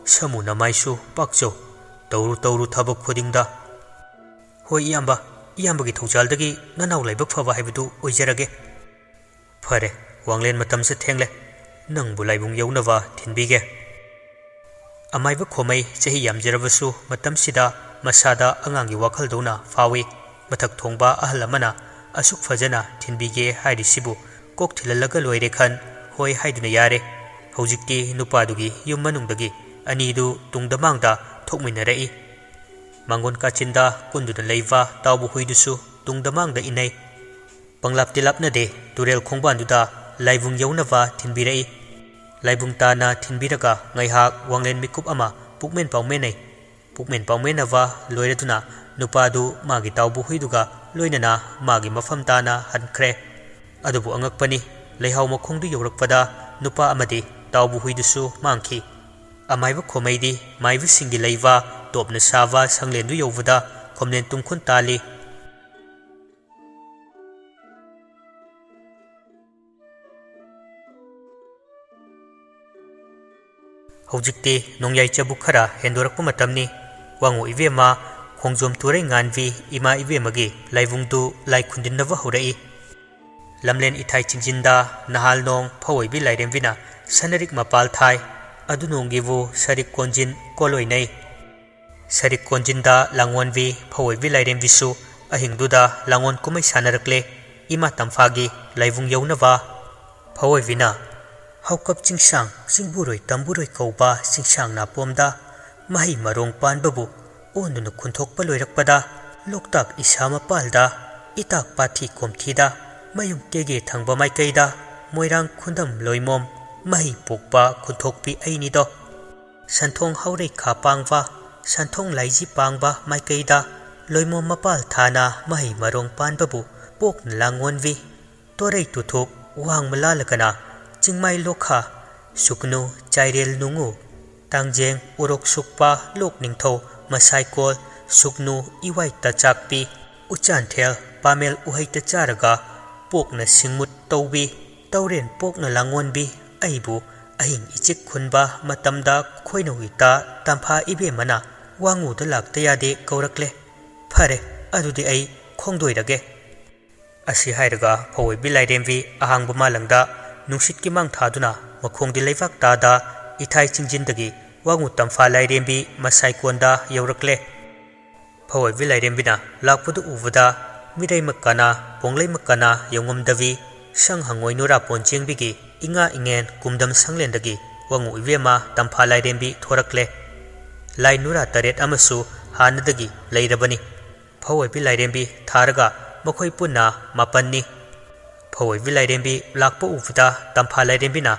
ꯁꯃꯨ ꯅꯃꯥꯏꯁꯨ ꯄꯥꯛꯆꯧ꯫ ꯇꯧꯔꯨ ꯇꯧꯔꯨ ꯊꯕꯛ ꯈꯨꯗꯤꯡꯗ꯫" "ꯍꯣꯏ ꯏꯌꯥꯝꯕ, ꯏꯌꯥꯝꯕꯒꯤ ꯊꯧꯖꯥꯜꯗꯒꯤ ꯅꯅꯥꯎ ꯂꯥꯏꯕꯛ ꯐꯕ ꯍꯥꯏꯕꯗꯨ ꯑꯣꯏꯖꯔꯒꯦ꯫" "ꯐꯔꯦ, ꯋꯥꯡꯂꯦꯟ ꯃꯇꯝꯁꯦ ꯊꯦꯡꯂꯦ, ꯅꯪꯕꯨ ꯂꯥꯏꯕꯨꯡ ꯌꯧꯅꯕ ꯊꯤꯟꯕꯤꯒꯦ꯫" ꯑꯃꯥꯏꯕ ꯈꯣꯃꯩ ꯆꯍꯤ ꯌꯥꯝꯖꯔꯕꯁꯨ ꯃꯇꯝꯁꯤꯗ ꯃꯁꯥꯗ ꯑꯉꯥꯡꯒꯤ ꯋꯥꯈꯜꯗꯧꯅ ꯐꯥꯎꯏ꯫ ꯃꯊꯛ ꯊꯣꯡꯕ ꯑꯍꯜ ꯑꯃꯅ ꯑꯁꯨꯛ ꯐꯖꯅ ꯊꯤꯟꯕꯤꯒꯦ ꯍꯥꯏꯔꯤꯁꯤꯕꯨ ꯀꯣꯛ ꯊꯤꯜꯍꯜꯂꯒ ꯂꯣꯏꯔꯦ ꯈꯟ ꯍꯣꯏ ꯍꯥꯏꯗꯨꯅ ꯌꯥꯔꯦ꯫ ꯍꯧꯖꯤꯛꯇꯤ ꯅꯨꯄꯥꯗꯨꯒꯤ ꯌꯨꯝ ꯃꯅꯨꯡꯗꯒꯤ ꯑꯅꯤꯗꯨ ꯇꯨꯡꯗ ꯃꯥꯡꯗ ꯊꯣꯛꯃꯤꯟꯅꯔꯛꯏ꯫ ꯃꯥꯡꯒꯣꯟ ꯀꯥꯆꯤꯟꯗ ꯀꯨꯟꯗꯨꯅ ꯂꯩꯕ ꯇꯥꯎꯕ ꯍꯨꯏꯗꯨꯁꯨ ꯇꯨꯡꯗ ꯃꯥꯡꯗ ꯏꯟꯅꯩ꯫ ꯄꯪꯂꯥꯞꯇꯤ ꯂꯥꯞꯅꯗꯦ, ꯇꯨꯔꯦꯜ ꯈꯣꯡꯕꯥꯟꯗꯨꯗ ꯂꯥꯏꯕꯨꯡ ꯌꯧꯅꯕ ꯊꯤꯟꯕꯤꯔꯛꯏ꯫ ꯂꯥꯏꯕꯨꯡ ꯇꯥꯅ ꯊꯤꯟꯕꯤꯔꯒ ꯉꯥꯏꯍꯥꯛ ꯋꯥꯡꯂꯦꯟ ꯃꯤꯀꯨꯞ ꯑꯃ ꯄꯨꯛꯃꯦꯟ ꯄꯥꯎꯃꯦꯟꯅꯩ꯫ ꯄꯨꯛꯃꯦꯟ ꯄꯥꯎꯃꯦꯟꯅꯕ ꯂꯣꯏꯔꯗꯨꯅ ꯅꯨꯄꯥꯗꯨ ꯃꯥꯒꯤ ꯇꯥꯎꯕ ꯍꯨꯏꯗꯨꯒ ꯂꯣꯏꯅꯅ ꯃꯥꯒꯤ ꯃꯐꯝ ꯇꯥꯅ ꯍꯟꯈ꯭ꯔꯦ꯫ ꯑꯗꯨꯕꯨ ꯑꯉꯛꯄꯅꯤ, ꯂꯩꯍꯥꯎ ꯃꯈꯣꯡꯗꯨ ꯌꯧꯔꯛꯄꯗ ꯅꯨꯄꯥ ꯑꯃꯗꯤ ꯇꯥꯎꯕ ꯍꯨꯏꯗꯨꯁꯨ ꯃꯥꯡꯈꯤ꯫ ꯑꯃꯥꯏꯕ ꯈꯣꯃꯩꯗꯤ ꯃꯥꯏꯕꯁꯤꯡꯒꯤ ꯂꯩꯕ ꯇꯣꯞꯅ ꯁꯥꯕ ꯁꯪꯂꯦꯟꯗꯨ ꯌꯧꯕꯗ ꯈꯣꯝꯂꯦꯟ ꯇꯨꯝꯈꯨꯟ ꯇꯥꯜꯂꯤ꯫ ꯍꯧꯖꯤꯛꯇꯤ ꯅꯣꯡꯌꯥꯏ ꯆꯕꯨꯛ ꯈꯔ ꯍꯦꯟꯗꯣꯔꯛꯄ ꯃꯇꯝꯅꯤ꯫ ꯋꯥꯉꯨ ꯏꯕꯦꯝꯃ, ꯈꯣꯡꯖꯣꯝ ꯇꯨꯔꯩ ꯉꯥꯟꯕꯤ ꯏꯃꯥ ꯏꯕꯦꯝꯃꯒꯤ ꯂꯥꯏꯕꯨꯡꯗꯨ ꯂꯥꯏ ꯈꯨꯟꯗꯤꯟꯅꯕ ꯍꯧꯔꯛꯏ꯫ ꯂꯝꯂꯦꯟ ꯏꯊꯥꯏ ꯆꯤꯡꯖꯤꯟꯗ ꯅꯍꯥꯜ ꯅꯣꯡ ꯐꯧꯑꯣꯏꯕꯤ ꯂꯥꯏꯔꯦꯝꯕꯤꯅ ꯁꯅꯔꯤꯛ ꯃꯄꯥꯜ ꯊꯥꯏ꯫ ꯑꯗꯨ ꯅꯣꯡꯒꯤꯕꯨ ꯁꯔꯤꯛ ꯀꯣꯟꯖꯤꯟ ꯀꯣꯜꯂꯣꯏꯅꯩ꯫ ꯁꯔꯤꯛ ꯀꯣꯟꯖꯤꯟꯗ ꯂꯥꯡꯑꯣꯟꯕꯤ ꯐꯧꯑꯣꯏꯕꯤ ꯂꯥꯏꯔꯦꯝꯕꯤꯁꯨ ꯑꯍꯤꯡꯗꯨꯗ ꯂꯥꯡꯑꯣꯟ ꯀꯨꯝꯍꯩ ꯁꯥꯟꯅꯔꯛꯂꯦ꯫ ꯏꯃꯥ ꯇꯝꯐꯥꯒꯤ ꯂꯥꯏꯕꯨꯡ ꯌꯧꯅꯕ꯫ ꯐꯧꯑꯣꯏꯕꯤꯅ, "ꯍꯧꯀꯞ ꯆꯤꯡꯁꯥꯡ ꯆꯤꯡꯕꯨꯔꯣꯏ ꯇꯝꯕꯨꯔꯣꯏ ꯀꯧꯕ ꯆꯤꯡꯁꯥꯡ ꯅꯥꯄꯣꯝꯗ ꯃꯍꯩ ꯃꯔꯣꯡ ꯄꯥꯟꯕꯕꯨ ꯑꯣꯟꯗꯨꯅ ꯈꯨꯟꯊꯣꯛꯄ ꯂꯣꯏꯔꯛꯄꯗ, ꯂꯣꯛꯇꯥꯛ ꯏꯁꯥ ꯃꯄꯥꯜꯗ, ꯏꯇꯥꯛ ꯄꯥꯊꯤ ꯀꯣꯝꯊꯤꯗ, ꯃꯌꯨꯝ ꯀꯦꯒꯦ ꯊꯪꯕ ꯃꯥꯏꯀꯩꯗ, ꯃꯣꯏꯔꯥꯡ ꯈꯨꯟꯗꯝ ꯂꯣꯏꯃꯣꯝ ꯃꯍꯩ ꯄꯣꯛꯄ ꯈꯨꯟꯊꯣꯛꯄꯤ ꯑꯩꯅꯤꯗꯣ꯫ ꯁꯟꯊꯣꯡ ꯍꯧꯔꯩꯈꯥ ꯄꯥꯡꯕ, ꯁꯟꯊꯣꯡ ꯂꯥꯏꯖꯤ ꯄꯥꯡꯕ ꯃꯥꯏꯀꯩꯗ ꯂꯣꯏꯃꯣꯝ ꯃꯄꯥꯜ ꯊꯥꯅ ꯃꯍꯩ ꯃꯔꯣꯡ ꯄꯥꯟꯕꯕꯨ ꯄꯣꯛꯅ ꯂꯥꯡꯑꯣꯟꯕꯤ꯫ ꯇꯣꯔꯩ ꯇꯨꯊꯨꯛ ꯋꯥꯡꯃ ꯂꯥꯜꯂꯒꯅ ꯆꯤꯡꯃꯥꯏ ꯂꯣꯛꯈꯥ, ꯁꯨꯛꯅꯨ ꯆꯥꯏꯔꯦꯜ ꯅꯨꯡꯉꯨ, ꯇꯥꯡꯖꯦꯡ ꯎꯔꯣꯛ ꯁꯨꯛꯄ ꯂꯣꯛ ꯅꯤꯡꯊꯧ ꯃꯁꯥꯏꯀꯣꯜ, ꯁꯨꯛꯅꯨ ꯏꯋꯥꯏ ꯇꯆꯥꯛꯄꯤ, ꯎꯆꯥꯟꯊꯦꯜ ꯄꯥꯃꯦꯜ ꯎꯍꯩꯇ ꯆꯥꯔꯒ ꯄꯣꯛꯅ ꯁꯤꯡꯃꯨꯠ ꯇꯧꯕꯤ, ꯇꯧꯔꯦꯟ ꯄꯣꯛꯅ ꯂꯥꯡꯑꯣꯟꯕꯤ꯫ ꯑꯩꯕꯨ ꯑꯍꯤꯡ ꯏꯆꯤꯛ ꯈꯨꯟꯕ ꯃꯇꯝꯗ ꯈꯣꯏꯅꯧ ꯏꯇꯥ ꯇꯝꯐꯥ ꯏꯕꯦꯝꯃꯅ ꯋꯥꯉꯨꯗ ꯂꯥꯛꯇ ꯌꯥꯗꯦ ꯀꯧꯔꯛꯂꯦ꯫ ꯐꯔꯦ, ꯑꯗꯨꯗꯤ ꯑꯩ ꯈꯣꯡꯗꯣꯏꯔꯒꯦ꯫" ꯑꯁꯤ ꯍꯥꯏꯔꯒ ꯐꯧꯑꯣꯏꯕꯤ ꯂꯥꯏꯔꯦꯝꯕꯤ ꯑꯍꯥꯡꯕ ꯃꯥꯂꯪꯗ ꯅꯨꯡꯁꯤꯠꯀꯤ ꯃꯥꯡ ꯊꯥꯗꯨꯅ ꯃꯈꯣꯡꯗꯤ ꯂꯩꯕꯥꯛ ꯇꯥꯗ ꯏꯊꯥꯏ ꯆꯤꯡꯖꯤꯟꯗꯒꯤ ꯋꯥꯉꯨ ꯇꯝꯐꯥ ꯂꯥꯏꯔꯦꯝꯕꯤ ꯃꯁꯥꯏꯀꯣꯟꯗ ꯌꯧꯔꯛꯂꯦ꯫ ꯐꯧꯑꯣꯏꯕꯤ ꯂꯥꯏꯔꯦꯝꯕꯤꯅ ꯂꯥꯛꯄꯗꯨ ꯎꯕꯗ ꯃꯤꯔꯩꯃꯛ ꯀꯅꯥ, ꯄꯣꯡꯂꯩꯃꯛ ꯀꯅꯥ ꯌꯧꯉꯝꯗꯕꯤ, ꯁꯪ ꯍꯪꯉꯣꯏ ꯅꯨꯔꯥ ꯄꯣꯟ ꯆꯦꯡꯕꯤꯒꯤ ꯏꯉꯥ ꯏꯉꯦꯟ ꯀꯨꯝꯗꯝ ꯁꯪꯂꯦꯟꯗꯒꯤ ꯋꯥꯉꯨ ꯏꯕꯦꯝꯃ ꯇꯝꯐꯥ ꯂꯥꯏꯔꯦꯝꯕꯤ ꯊꯣꯔꯛꯂꯦ꯫ ꯂꯥꯏ ꯅꯨꯔꯥ ꯇꯔꯦꯠ ꯑꯃꯁꯨ ꯍꯥꯟꯅꯗꯒꯤ ꯂꯩꯔꯕꯅꯤ꯫ ꯐꯧꯑꯣꯏꯕꯤ ꯂꯥꯏꯔꯦꯝꯕꯤ ꯊꯥꯔꯒ ꯃꯈꯣꯏ ꯄꯨꯟꯅ ꯃꯥꯄꯟꯅꯤ꯫ ꯐꯧꯑꯣꯏꯕꯤ ꯂꯥꯏꯔꯦꯝꯕꯤ ꯂꯥꯛꯄ ꯎꯕꯗ ꯇꯝꯐꯥ ꯂꯥꯏꯔꯦꯝꯕꯤꯅ,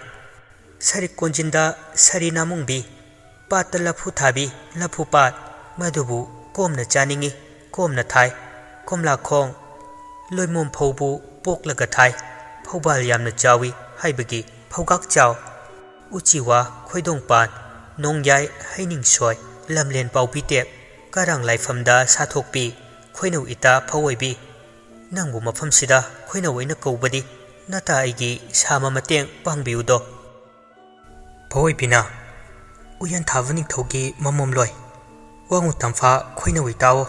"ꯁꯔꯤꯛ ꯀꯣꯟꯖꯤꯟꯗ ꯁꯔꯤ ꯅꯥꯃꯨꯡꯕꯤ, ꯄꯥꯠꯇ ꯂꯐꯨ ꯊꯥꯕꯤ, ꯂꯐꯨ ꯄꯥꯠ, ꯃꯗꯨꯕꯨ ꯀꯣꯝꯅ ꯆꯥꯅꯤꯡꯏ, ꯀꯣꯝꯅ ꯊꯥꯏ꯫ ꯀꯣꯝꯂꯥꯈꯣꯡ, ꯂꯣꯏꯃꯣꯝ ꯐꯧꯕꯨ ꯄꯣꯛꯂꯒ ꯊꯥꯏ, ꯐꯧꯕꯥꯜ ꯌꯥꯝꯅ ꯆꯥꯎꯏ ꯍꯥꯏꯕꯒꯤ ꯐꯧꯒꯥꯛ ꯆꯥꯎ꯫ ꯎꯆꯤꯋꯥ, ꯈꯣꯏꯗꯣꯡꯄꯥꯟ, ꯅꯣꯡꯌꯥꯏ, ꯍꯩꯅꯤꯡꯁꯣꯏ, ꯂꯝꯂꯦꯟ ꯄꯥꯎꯕꯤ ꯇꯦꯛ, ꯀꯔꯥꯡ ꯂꯥꯏꯐꯝꯗ ꯁꯥꯊꯣꯛꯄꯤ, ꯈꯣꯏꯅꯧ ꯏꯇꯥ ꯐꯧꯑꯣꯏꯕꯤ꯫ ꯅꯪꯕꯨ ꯃꯐꯝꯁꯤꯗ ꯈꯣꯏꯅꯧ ꯑꯣꯏꯅ ꯀꯧꯕꯗꯤ ꯅꯇꯥ ꯑꯩꯒꯤ ꯁꯥꯃ ꯃꯇꯦꯡ ꯄꯥꯡꯕꯤꯌꯨꯗꯣ꯫" ꯐꯧꯑꯣꯏꯕꯤꯅ, ꯎꯌꯦꯟ ꯊꯥꯕ ꯅꯤꯡꯊꯧꯒꯤ ꯃꯃꯣꯝꯂꯣꯏ꯫ ꯋꯥꯉꯨ ꯇꯝꯐꯥ ꯈꯣꯏꯅꯧꯏ ꯇꯥꯑꯣ꯫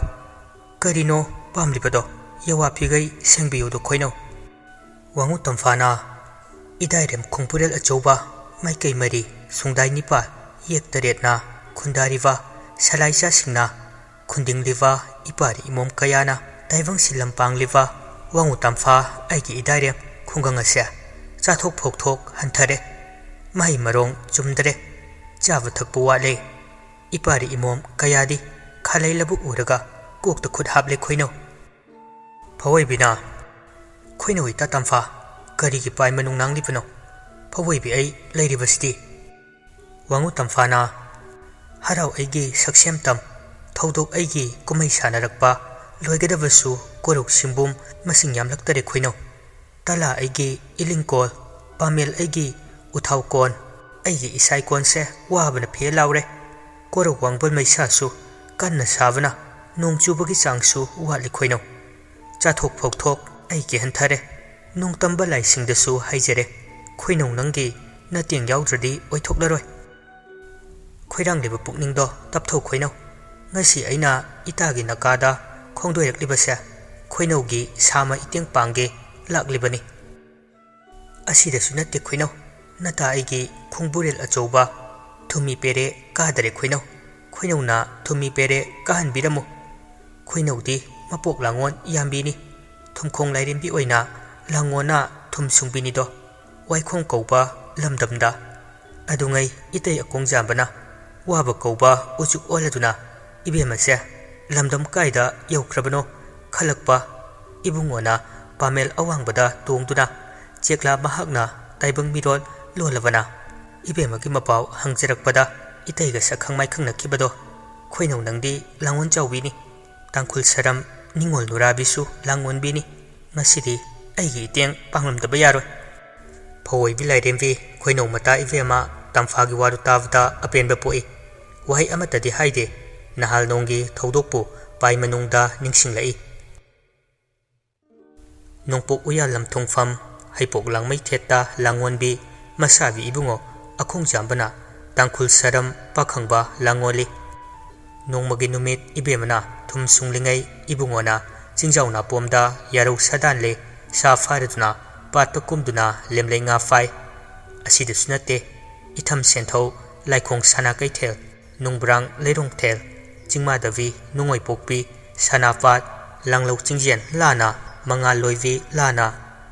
ꯀꯔꯤꯅꯣ ꯄꯥꯝꯂꯤꯕꯗꯣ? ꯌꯋꯥ ꯐꯤꯒꯩ ꯁꯦꯡꯕꯤꯌꯨꯗꯣ ꯈꯣꯏꯅꯧ꯫ ꯋꯥꯉꯨ ꯇꯝꯐꯥꯅ ꯏꯗꯥꯏꯔꯦꯝ ꯈꯣꯡꯕꯨꯔꯦꯜ ꯑꯆꯧꯕ, ꯃꯥꯏꯀꯩ ꯃꯔꯤ, ꯁꯨꯡꯗꯥꯏ ꯅꯤꯄꯥꯜ, ꯌꯦꯛ ꯇꯔꯦꯠꯅ ꯈꯨꯟꯗꯥꯔꯤꯕ ꯁꯂꯥꯏꯆꯥꯁꯤꯡꯅ ꯈꯨꯟꯗꯤꯡꯂꯤꯕ ꯏꯄꯥꯔꯤ ꯏꯃꯣꯝ ꯀꯌꯥꯅ ꯇꯥꯏꯕꯪ ꯁꯤꯂꯝ ꯄꯥꯡꯂꯤꯕ ꯋꯥꯉꯨ ꯇꯝꯐꯥ ꯑꯩꯒꯤ ꯏꯗꯥꯏꯔꯦꯝ ꯈꯨꯡꯒꯪ ꯑꯁꯦ ꯆꯥꯊꯣꯛ ꯐꯧꯊꯣꯛ ꯍꯟꯊꯔꯦ꯫ ꯃꯍꯩ ꯃꯔꯣꯡ ꯆꯨꯝꯗꯔꯦ꯫ ꯆꯥꯕ ꯊꯛꯄ ꯋꯥꯠꯂꯦ꯫ ꯏꯄꯥꯔꯤ ꯏꯃꯣꯝ ꯀꯌꯥꯗꯤ ꯈꯥꯂꯩ ꯂꯧꯕꯨꯛ ꯎꯔꯒ ꯀꯣꯛꯇ ꯈꯨꯠ ꯍꯥꯞꯂꯦ ꯈꯣꯏꯅꯧ꯫ ꯐꯋꯣꯏꯕꯤꯅ, "ꯈꯣꯏꯅꯧ ꯏꯇꯥ ꯇꯝꯐꯥ, ꯀꯔꯤꯒꯤ ꯄꯥꯏ ꯃꯅꯨꯡ ꯅꯥꯡꯂꯤꯕꯅꯣ? ꯐꯋꯣꯏꯕꯤ ꯑꯩ ꯂꯩꯔꯤꯕꯁꯤꯗꯤ?" ꯋꯥꯉꯨ ꯇꯝꯐꯥꯅ, "ꯍꯔꯥꯎ ꯑꯩꯒꯤ ꯁꯛꯁꯦꯝ ꯇꯝ, ꯊꯧꯗꯣꯛ ꯑꯩꯒꯤ ꯀꯨꯝꯍꯩ ꯁꯥꯟꯅꯔꯛꯄ ꯂꯣꯏꯒꯗꯕꯁꯨ ꯀꯣꯔꯧ ꯁꯤꯝꯕꯨꯝ ꯃꯁꯤꯡ ꯌꯥꯝꯂꯛꯇꯔꯦ ꯈꯣꯏꯅꯧ꯫ ꯇꯂꯥ ꯑꯩꯒꯤ ꯏꯂꯤꯡꯀꯣꯜ, ꯄꯥꯃꯦꯜ ꯑꯩꯒꯤ ꯎꯊꯥꯎꯀꯣꯟ, ꯑꯩꯒꯤ ꯏꯁꯥꯏꯀꯣꯟꯁꯦ ꯋꯥꯕꯅ ꯐꯦ ꯂꯥꯎꯔꯦ꯫ ꯀꯣꯔꯧ ꯋꯥꯡꯕꯜ ꯃꯩꯁꯥꯁꯨ ꯀꯟꯅ ꯁꯥꯕꯅ ꯅꯣꯡ ꯆꯨꯕꯒꯤ ꯆꯥꯡꯁꯨ ꯋꯥꯠꯂꯤ ꯈꯣꯏꯅꯧ꯫ ꯆꯥꯊꯣꯛ ꯐꯧꯊꯣꯛ ꯑꯩꯒꯤ ꯍꯟꯊꯔꯦ꯫ ꯅꯣꯡ ꯇꯝꯕ ꯂꯥꯏꯁꯤꯡꯗꯁꯨ ꯍꯥꯏꯖꯔꯦ, ꯈꯣꯏꯅꯧ ꯅꯪꯒꯤ ꯅꯇꯦꯡ ꯌꯥꯎꯗ꯭ꯔꯗꯤ ꯑꯣꯏꯊꯣꯛꯂꯔꯣꯏ꯫ ꯈꯣꯏꯔꯥꯡꯂꯤꯕ ꯄꯨꯛꯅꯤꯡꯗꯣ ꯇꯞꯊꯧ ꯈꯣꯏꯅꯧ꯫ ꯉꯁꯤ ꯑꯩꯅ ꯏꯇꯥꯒꯤ ꯅꯀꯥꯗ ꯈꯣꯡꯗꯣꯏꯔꯛꯂꯤꯕꯁꯦ ꯈꯣꯏꯅꯧꯒꯤ ꯁꯥꯃ ꯏꯇꯦꯡ ꯄꯥꯡꯒꯦ ꯂꯥꯛꯂꯤꯕꯅꯤ꯫ ꯑꯁꯤꯗꯁꯨ ꯅꯠꯇꯦ ꯈꯣꯏꯅꯧ, ꯅꯇꯥ ꯑꯩꯒꯤ ꯈꯣꯡꯕꯨꯔꯦꯜ ꯑꯆꯧꯕ ꯊꯨꯝꯃꯤ ꯄꯦꯔꯦ ꯀꯥꯗꯔꯦ ꯈꯣꯏꯅꯧ꯫ ꯈꯣꯏꯅꯧꯅ ꯊꯨꯝꯃꯤ ꯄꯦꯔꯦ ꯀꯥꯍꯟꯕꯤꯔꯝꯃꯨ꯫ ꯈꯣꯏꯅꯧꯗꯤ ꯃꯄꯣꯛ ꯂꯥꯡꯉꯣꯟ ꯌꯥꯝꯕꯤꯅꯤ꯫ ꯊꯨꯝꯈꯣꯡ ꯂꯥꯏꯔꯦꯝꯕꯤ ꯑꯣꯏꯅ ꯂꯥꯡꯉꯣꯟꯅ ꯊꯨꯝ ꯁꯨꯡꯕꯤꯅꯤꯗꯣ꯫ ꯋꯥꯏꯈꯣꯡ ꯀꯧꯕ ꯂꯝꯗꯝꯗ ꯑꯗꯨꯉꯩ ꯏꯇꯩ ꯑꯀꯣꯡꯖꯥꯝꯕꯅ ꯋꯥꯕ ꯀꯧꯕ ꯎꯆꯨꯛ ꯑꯣꯜꯂꯗꯨꯅ ꯏꯕꯦꯝꯃꯁꯦ ꯂꯝꯗꯝ ꯀꯥꯏꯗ ꯌꯧꯈ꯭ꯔꯕꯅꯣ ꯈꯜꯂꯛꯄ꯫ ꯏꯕꯨꯡꯉꯣꯅ ꯄꯥꯃꯦꯜ ꯑꯋꯥꯡꯕꯗ ꯇꯣꯡꯗꯨꯅ ꯆꯦꯛꯂꯥ ꯃꯍꯥꯛꯅ ꯇꯥꯏꯕꯪ ꯃꯤꯔꯣꯜ ꯂꯣꯜꯂꯕꯅ ꯏꯕꯦꯝꯃꯒꯤ ꯃꯄꯥꯎ ꯍꯪꯖꯔꯛꯄꯗ ꯏꯇꯩꯒ ꯁꯛꯈꯪ ꯃꯥꯏꯈꯪꯅꯈꯤꯕꯗꯣ꯫ ꯈꯣꯏꯅꯧ ꯅꯪꯗꯤ ꯂꯥꯡꯑꯣꯟ ꯆꯥꯎꯕꯤꯅꯤ꯫ ꯇꯥꯡꯈꯨꯜ ꯁꯔꯝ ꯅꯤꯉꯣꯜ ꯅꯨꯔꯥꯕꯤꯁꯨ ꯂꯥꯡꯑꯣꯟꯕꯤꯅꯤ꯫ ꯉꯁꯤꯗꯤ ꯑꯩꯒꯤ ꯏꯇꯦꯡ ꯄꯥꯡꯂꯝꯗꯕ ꯌꯥꯔꯣꯏ꯫ ꯐꯧꯑꯣꯏꯕꯤ ꯂꯥꯏꯔꯦꯝꯕꯤ, ꯈꯣꯏꯅꯧ ꯃꯇꯥ ꯏꯕꯦꯝꯃ, ꯇꯝꯐꯥꯒꯤ ꯋꯥꯗꯨ ꯇꯥꯕꯗ ꯑꯄꯦꯟꯕ ꯄꯣꯛꯏ꯫ ꯋꯥꯍꯩ ꯑꯃꯠꯇꯗꯤ ꯍꯥꯏꯗꯦ꯫ ꯅꯍꯥꯜ ꯅꯣꯡꯒꯤ ꯊꯧꯗꯣꯛꯄꯨ ꯄꯥꯏ ꯃꯅꯨꯡꯗ ꯅꯤꯡꯁꯤꯡꯂꯛꯏ꯫ ꯅꯣꯡꯄꯣꯛ ꯎꯌꯥꯜ ꯂꯝꯊꯣꯡꯐꯝ ꯍꯩꯄꯣꯛ ꯂꯥꯡꯃꯩ ꯊꯦꯠꯇ ꯂꯥꯡꯑꯣꯟꯕꯤ ꯃꯁꯥꯕꯤ ꯏꯕꯨꯡꯉꯣ ꯑꯈꯣꯡꯖꯥꯝꯕꯅ ꯇꯥꯡꯈꯨꯜ ꯁꯔꯝ ꯄꯥꯈꯪꯕ ꯂꯥꯡꯉꯣꯜꯂꯤ꯫ ꯅꯣꯡꯃꯒꯤ ꯅꯨꯃꯤꯠ ꯏꯕꯦꯝꯃꯅ ꯊꯨꯝ ꯁꯨꯡꯂꯤꯉꯩ ꯏꯕꯨꯡꯉꯣꯅ ꯆꯤꯡꯖꯥꯎ ꯅꯥꯄꯣꯝꯗ ꯌꯥꯔꯧ ꯁꯥꯗꯥꯟꯂꯦ ꯁꯥ ꯐꯥꯔꯗꯨꯅ ꯄꯥꯠꯇ ꯀꯨꯝꯗꯨꯅ ꯂꯦꯝꯂꯩ ꯉꯥ ꯐꯥꯏ꯫ ꯑꯁꯤꯗꯁꯨ ꯅꯠꯇꯦ, ꯏꯊꯝ ꯁꯦꯟꯊꯧ, ꯂꯥꯏꯈꯣꯡ ꯁꯅꯥ ꯀꯩꯊꯦꯜ, ꯅꯨꯡꯕ꯭ꯔꯥꯡ ꯂꯩꯔꯣꯡꯊꯦꯜ, ꯆꯤꯡꯃꯥꯗꯕꯤ, ꯅꯨꯡꯉꯣꯏꯄꯣꯛꯄꯤ, ꯁꯅꯥꯄꯥꯠ, ꯂꯥꯡꯂꯧ ꯆꯤꯡꯖꯦꯟ ꯂꯥꯅ, ꯃꯉꯥꯜ ꯂꯣꯏꯕꯤ ꯂꯥꯅ,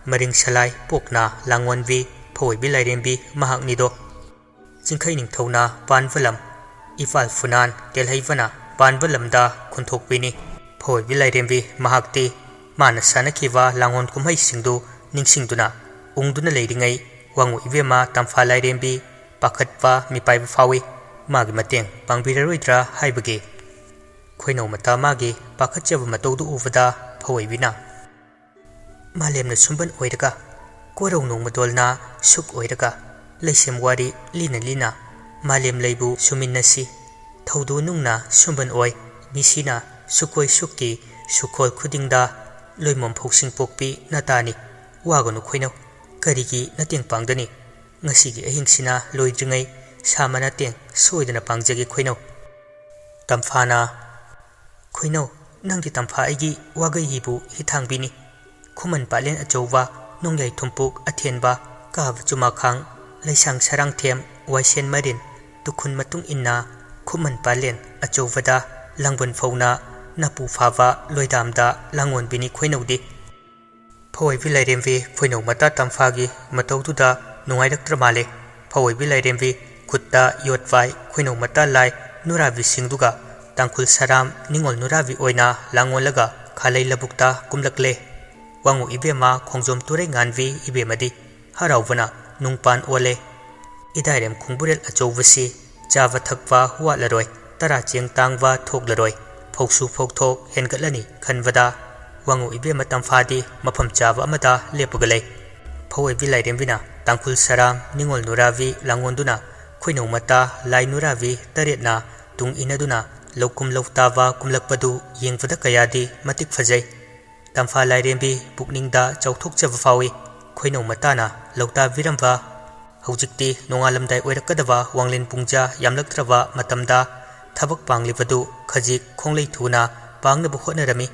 ꯃꯔꯤꯡ ꯁꯂꯥꯏ ꯄꯣꯛꯅ ꯂꯥꯡꯉꯣꯟꯕꯤ, ꯐꯧꯑꯣꯏꯕꯤ ꯂꯥꯏꯔꯦꯝꯕꯤ ꯃꯍꯥꯛꯅꯤꯗꯣ꯫ ꯆꯤꯡꯈꯩ ꯅꯤꯡꯊꯧꯅ ꯄꯥꯟꯕ ꯂꯝ, ꯏꯄꯥꯜ ꯐꯨꯅꯥꯟ ꯇꯦꯜꯍꯩꯕꯅ ꯄꯥꯟꯕ ꯂꯝꯗ ꯈꯨꯟꯊꯣꯛꯄꯤꯅꯤ꯫ ꯐꯧꯑꯣꯏꯕꯤ ꯂꯥꯏꯔꯦꯝꯕꯤ ꯃꯍꯥꯛꯇꯤ ꯃꯥꯅ ꯁꯥꯟꯅꯈꯤꯕ ꯂꯥꯡꯑꯣꯟ ꯀꯨꯝꯍꯩꯁꯤꯡꯗꯨ ꯅꯤꯡꯁꯤꯡꯗꯨꯅ ꯎꯪꯗꯨꯅ ꯂꯩꯔꯤꯉꯩ ꯋꯥꯉꯨ ꯏꯕꯦꯝꯃ ꯇꯝꯐꯥ ꯂꯥꯏꯔꯦꯝꯕꯤ ꯄꯥꯈꯠꯄ ꯃꯤꯄꯥꯏꯕ ꯐꯥꯎꯏ꯫ ꯃꯥꯒꯤ ꯃꯇꯦꯡ ꯄꯥꯡꯕꯤꯔꯔꯣꯏꯗ꯭ꯔꯥ ꯍꯥꯏꯕꯒꯤ꯫ ꯈꯣꯏꯅꯧ ꯃꯇꯥ ꯃꯥꯒꯤ ꯄꯥꯈꯠꯆꯕ ꯃꯇꯧꯗꯨ ꯎꯕꯗ ꯐꯧꯑꯣꯏꯕꯤꯅ ꯃꯥꯂꯦꯝꯅ ꯁꯨꯝꯕꯟ ꯑꯣꯏꯔꯒ, ꯀꯣꯔꯧ ꯅꯣꯡꯃꯗꯣꯜꯅ ꯁꯨꯛ ꯑꯣꯏꯔꯒ, ꯂꯩꯁꯦꯝ ꯋꯥꯔꯤ ꯂꯤꯅ ꯂꯤꯅ, ꯃꯥꯂꯦꯝ ꯂꯩꯕꯨ ꯁꯨꯃꯤꯟꯅꯁꯤ꯫ ꯊꯧꯗꯣ ꯅꯨꯡꯅ ꯁꯨꯝꯕꯟ ꯑꯣꯏ, ꯃꯤꯁꯤꯅ ꯁꯨꯛꯀꯣꯏ ꯁꯨꯛꯀꯤ ꯁꯨꯛꯈꯣꯜ ꯈꯨꯗꯤꯡꯗ, ꯂꯣꯏꯃꯣꯝ ꯐꯧꯁꯤꯡ ꯄꯣꯛꯄꯤ ꯅꯇꯥꯅꯤ꯫ ꯋꯥꯒꯅꯨ ꯈꯣꯏꯅꯧ, ꯀꯔꯤꯒꯤ ꯅꯇꯦꯡ ꯄꯥꯡꯗꯅꯤ? ꯉꯁꯤꯒꯤ ꯑꯍꯤꯡꯁꯤꯅ ꯂꯣꯏꯗ꯭ꯔꯤꯉꯩ ꯁꯥ ꯃꯅꯥꯇꯦꯡ ꯁꯣꯏꯗꯅ ꯄꯥꯡꯖꯒꯦ ꯈꯣꯏꯅꯧ꯫ ꯇꯝꯐꯥꯅ ꯈꯣꯏꯅꯧ, ꯅꯪꯒꯤ ꯇꯝꯐꯥ ꯑꯩꯒꯤ ꯋꯥꯒꯩ ꯍꯤꯕꯨ ꯍꯤꯊꯥꯡꯕꯤꯅꯤ꯫ ꯈꯨꯃꯟ ꯄꯥꯠꯂꯦꯟ ꯑꯆꯧꯕ, ꯅꯣꯡꯌꯥꯏ ꯊꯨꯝꯄꯣꯛ ꯑꯊꯦꯟꯕ, ꯀꯥꯕ ꯆꯨꯃꯥꯈꯥꯡ, ꯂꯩꯁꯥꯡ ꯁꯔꯥꯡꯊꯦꯝ, ꯋꯥꯏꯁꯦꯟ ꯃꯔꯤꯟ, ꯇꯨꯈꯨꯟ ꯃꯇꯨꯡ ꯏꯟꯅ ꯈꯨꯃꯟ ꯄꯥꯠꯂꯦꯟ ꯑꯆꯧꯕꯗ ꯂꯥꯡꯕꯟ ꯐꯧꯅ ꯅꯥꯄꯨ ꯐꯥꯕ ꯂꯣꯏꯗꯥꯝꯗ ꯂꯥꯡꯑꯣꯟꯕꯤꯅꯤ ꯈꯣꯏꯅꯧꯗꯤ꯫ ꯐꯧꯑꯣꯏꯕꯤ ꯂꯥꯏꯔꯦꯝꯕꯤ ꯈꯣꯏꯅꯧ ꯃꯇꯥ ꯇꯝꯐꯥꯒꯤ ꯃꯇꯧꯗꯨꯗ ꯅꯨꯡꯉꯥꯏꯔꯛꯇ꯭ꯔ ꯃꯥꯜꯂꯦ꯫ ꯐꯧꯑꯣꯏꯕꯤ ꯂꯥꯏꯔꯦꯝꯕꯤ ꯈꯨꯠꯇ ꯌꯣꯠ ꯄꯥꯏ ꯈꯣꯏꯅꯧ ꯃꯇꯥ ꯂꯥꯏ ꯅꯨꯔꯥꯕꯤꯁꯤꯡꯗꯨꯒ ꯇꯥꯡꯈꯨꯜ ꯁꯔꯥꯝ ꯅꯤꯉꯣꯜ ꯅꯨꯔꯥꯕꯤ ꯑꯣꯏꯅ ꯂꯥꯡꯑꯣꯜꯂꯒ ꯈꯥꯂꯩ ꯂꯧꯕꯨꯛꯇ ꯀꯨꯝꯂꯛꯂꯦ꯫ ꯋꯥꯉꯨ ꯏꯕꯦꯝꯃ ꯈꯣꯡꯖꯣꯝ ꯇꯨꯔꯩ ꯉꯥꯟꯕꯤ ꯏꯕꯦꯝꯃꯗꯤ ꯍꯔꯥꯎꯕꯅ ꯅꯨꯡꯄꯥꯟ ꯑꯣꯜꯂꯦ꯫ ꯏꯗꯥꯏꯔꯦꯝ ꯈꯣꯡꯕꯨꯔꯦꯜ ꯑꯆꯧꯕꯁꯤ ꯆꯥꯕ ꯊꯛꯄ ꯋꯥꯠꯂꯔꯣꯏ, ꯇꯔꯥ ꯆꯦꯡ ꯇꯥꯡꯕ ꯊꯣꯛꯂꯔꯣꯏ, ꯐꯧꯁꯨ ꯐꯧꯊꯣꯛ ꯍꯦꯟꯒꯠꯂꯅꯤ ꯈꯟꯕꯗ ꯋꯥꯉꯨ ꯏꯕꯦꯝꯃ ꯇꯝꯐꯥꯗꯤ ꯃꯐꯝ ꯆꯥꯕ ꯑꯃꯗ ꯂꯦꯞꯄꯒ ꯂꯩ꯫ ꯐꯧꯑꯣꯏꯕꯤ ꯂꯥꯏꯔꯦꯝꯕꯤꯅ ꯇꯥꯡꯈꯨꯜ ꯁꯔꯥꯝ ꯅꯤꯉꯣꯜ ꯅꯨꯔꯥꯕꯤ ꯂꯥꯡꯑꯣꯟꯗꯨꯅ ꯈꯣꯏꯅꯧ ꯃꯇꯥ ꯂꯥꯏ ꯅꯨꯔꯥꯕꯤ ꯇꯔꯦꯠꯅ ꯇꯨꯡ ꯏꯟꯅꯗꯨꯅ ꯂꯧꯀꯨꯝ ꯂꯧꯇꯥꯕ ꯀꯨꯝꯂꯛꯄꯗꯨ ꯌꯦꯡꯕꯗ ꯀꯌꯥꯗꯤ ꯃꯇꯤꯛ ꯐꯖꯩ꯫ ꯇꯝꯐꯥ ꯂꯥꯏꯔꯦꯝꯕꯤ ꯄꯨꯛꯅꯤꯡꯗ ꯆꯥꯎꯊꯣꯛꯆꯕ ꯐꯥꯎꯏ꯫ ꯈꯣꯏꯅꯧ ꯃꯇꯥꯅ ꯂꯧꯇꯥꯕꯤꯔꯝꯕ ꯍꯧꯖꯤꯛꯇꯤ ꯅꯣꯡꯉꯥꯜꯂꯝꯗꯥꯏ ꯑꯣꯏꯔꯛꯀꯗꯕ ꯋꯥꯡꯂꯦꯟ ꯄꯨꯡꯖꯥ ꯌꯥꯝꯂꯛꯇ꯭ꯔꯕ ꯃꯇꯝꯗ ꯊꯕꯛ ꯄꯥꯡꯂꯤꯕꯗꯨ ꯈꯖꯤꯛ ꯈꯣꯡꯂꯩ ꯊꯨꯅ ꯄꯥꯡꯅꯕ ꯍꯣꯠꯅꯔꯝꯃꯤ꯫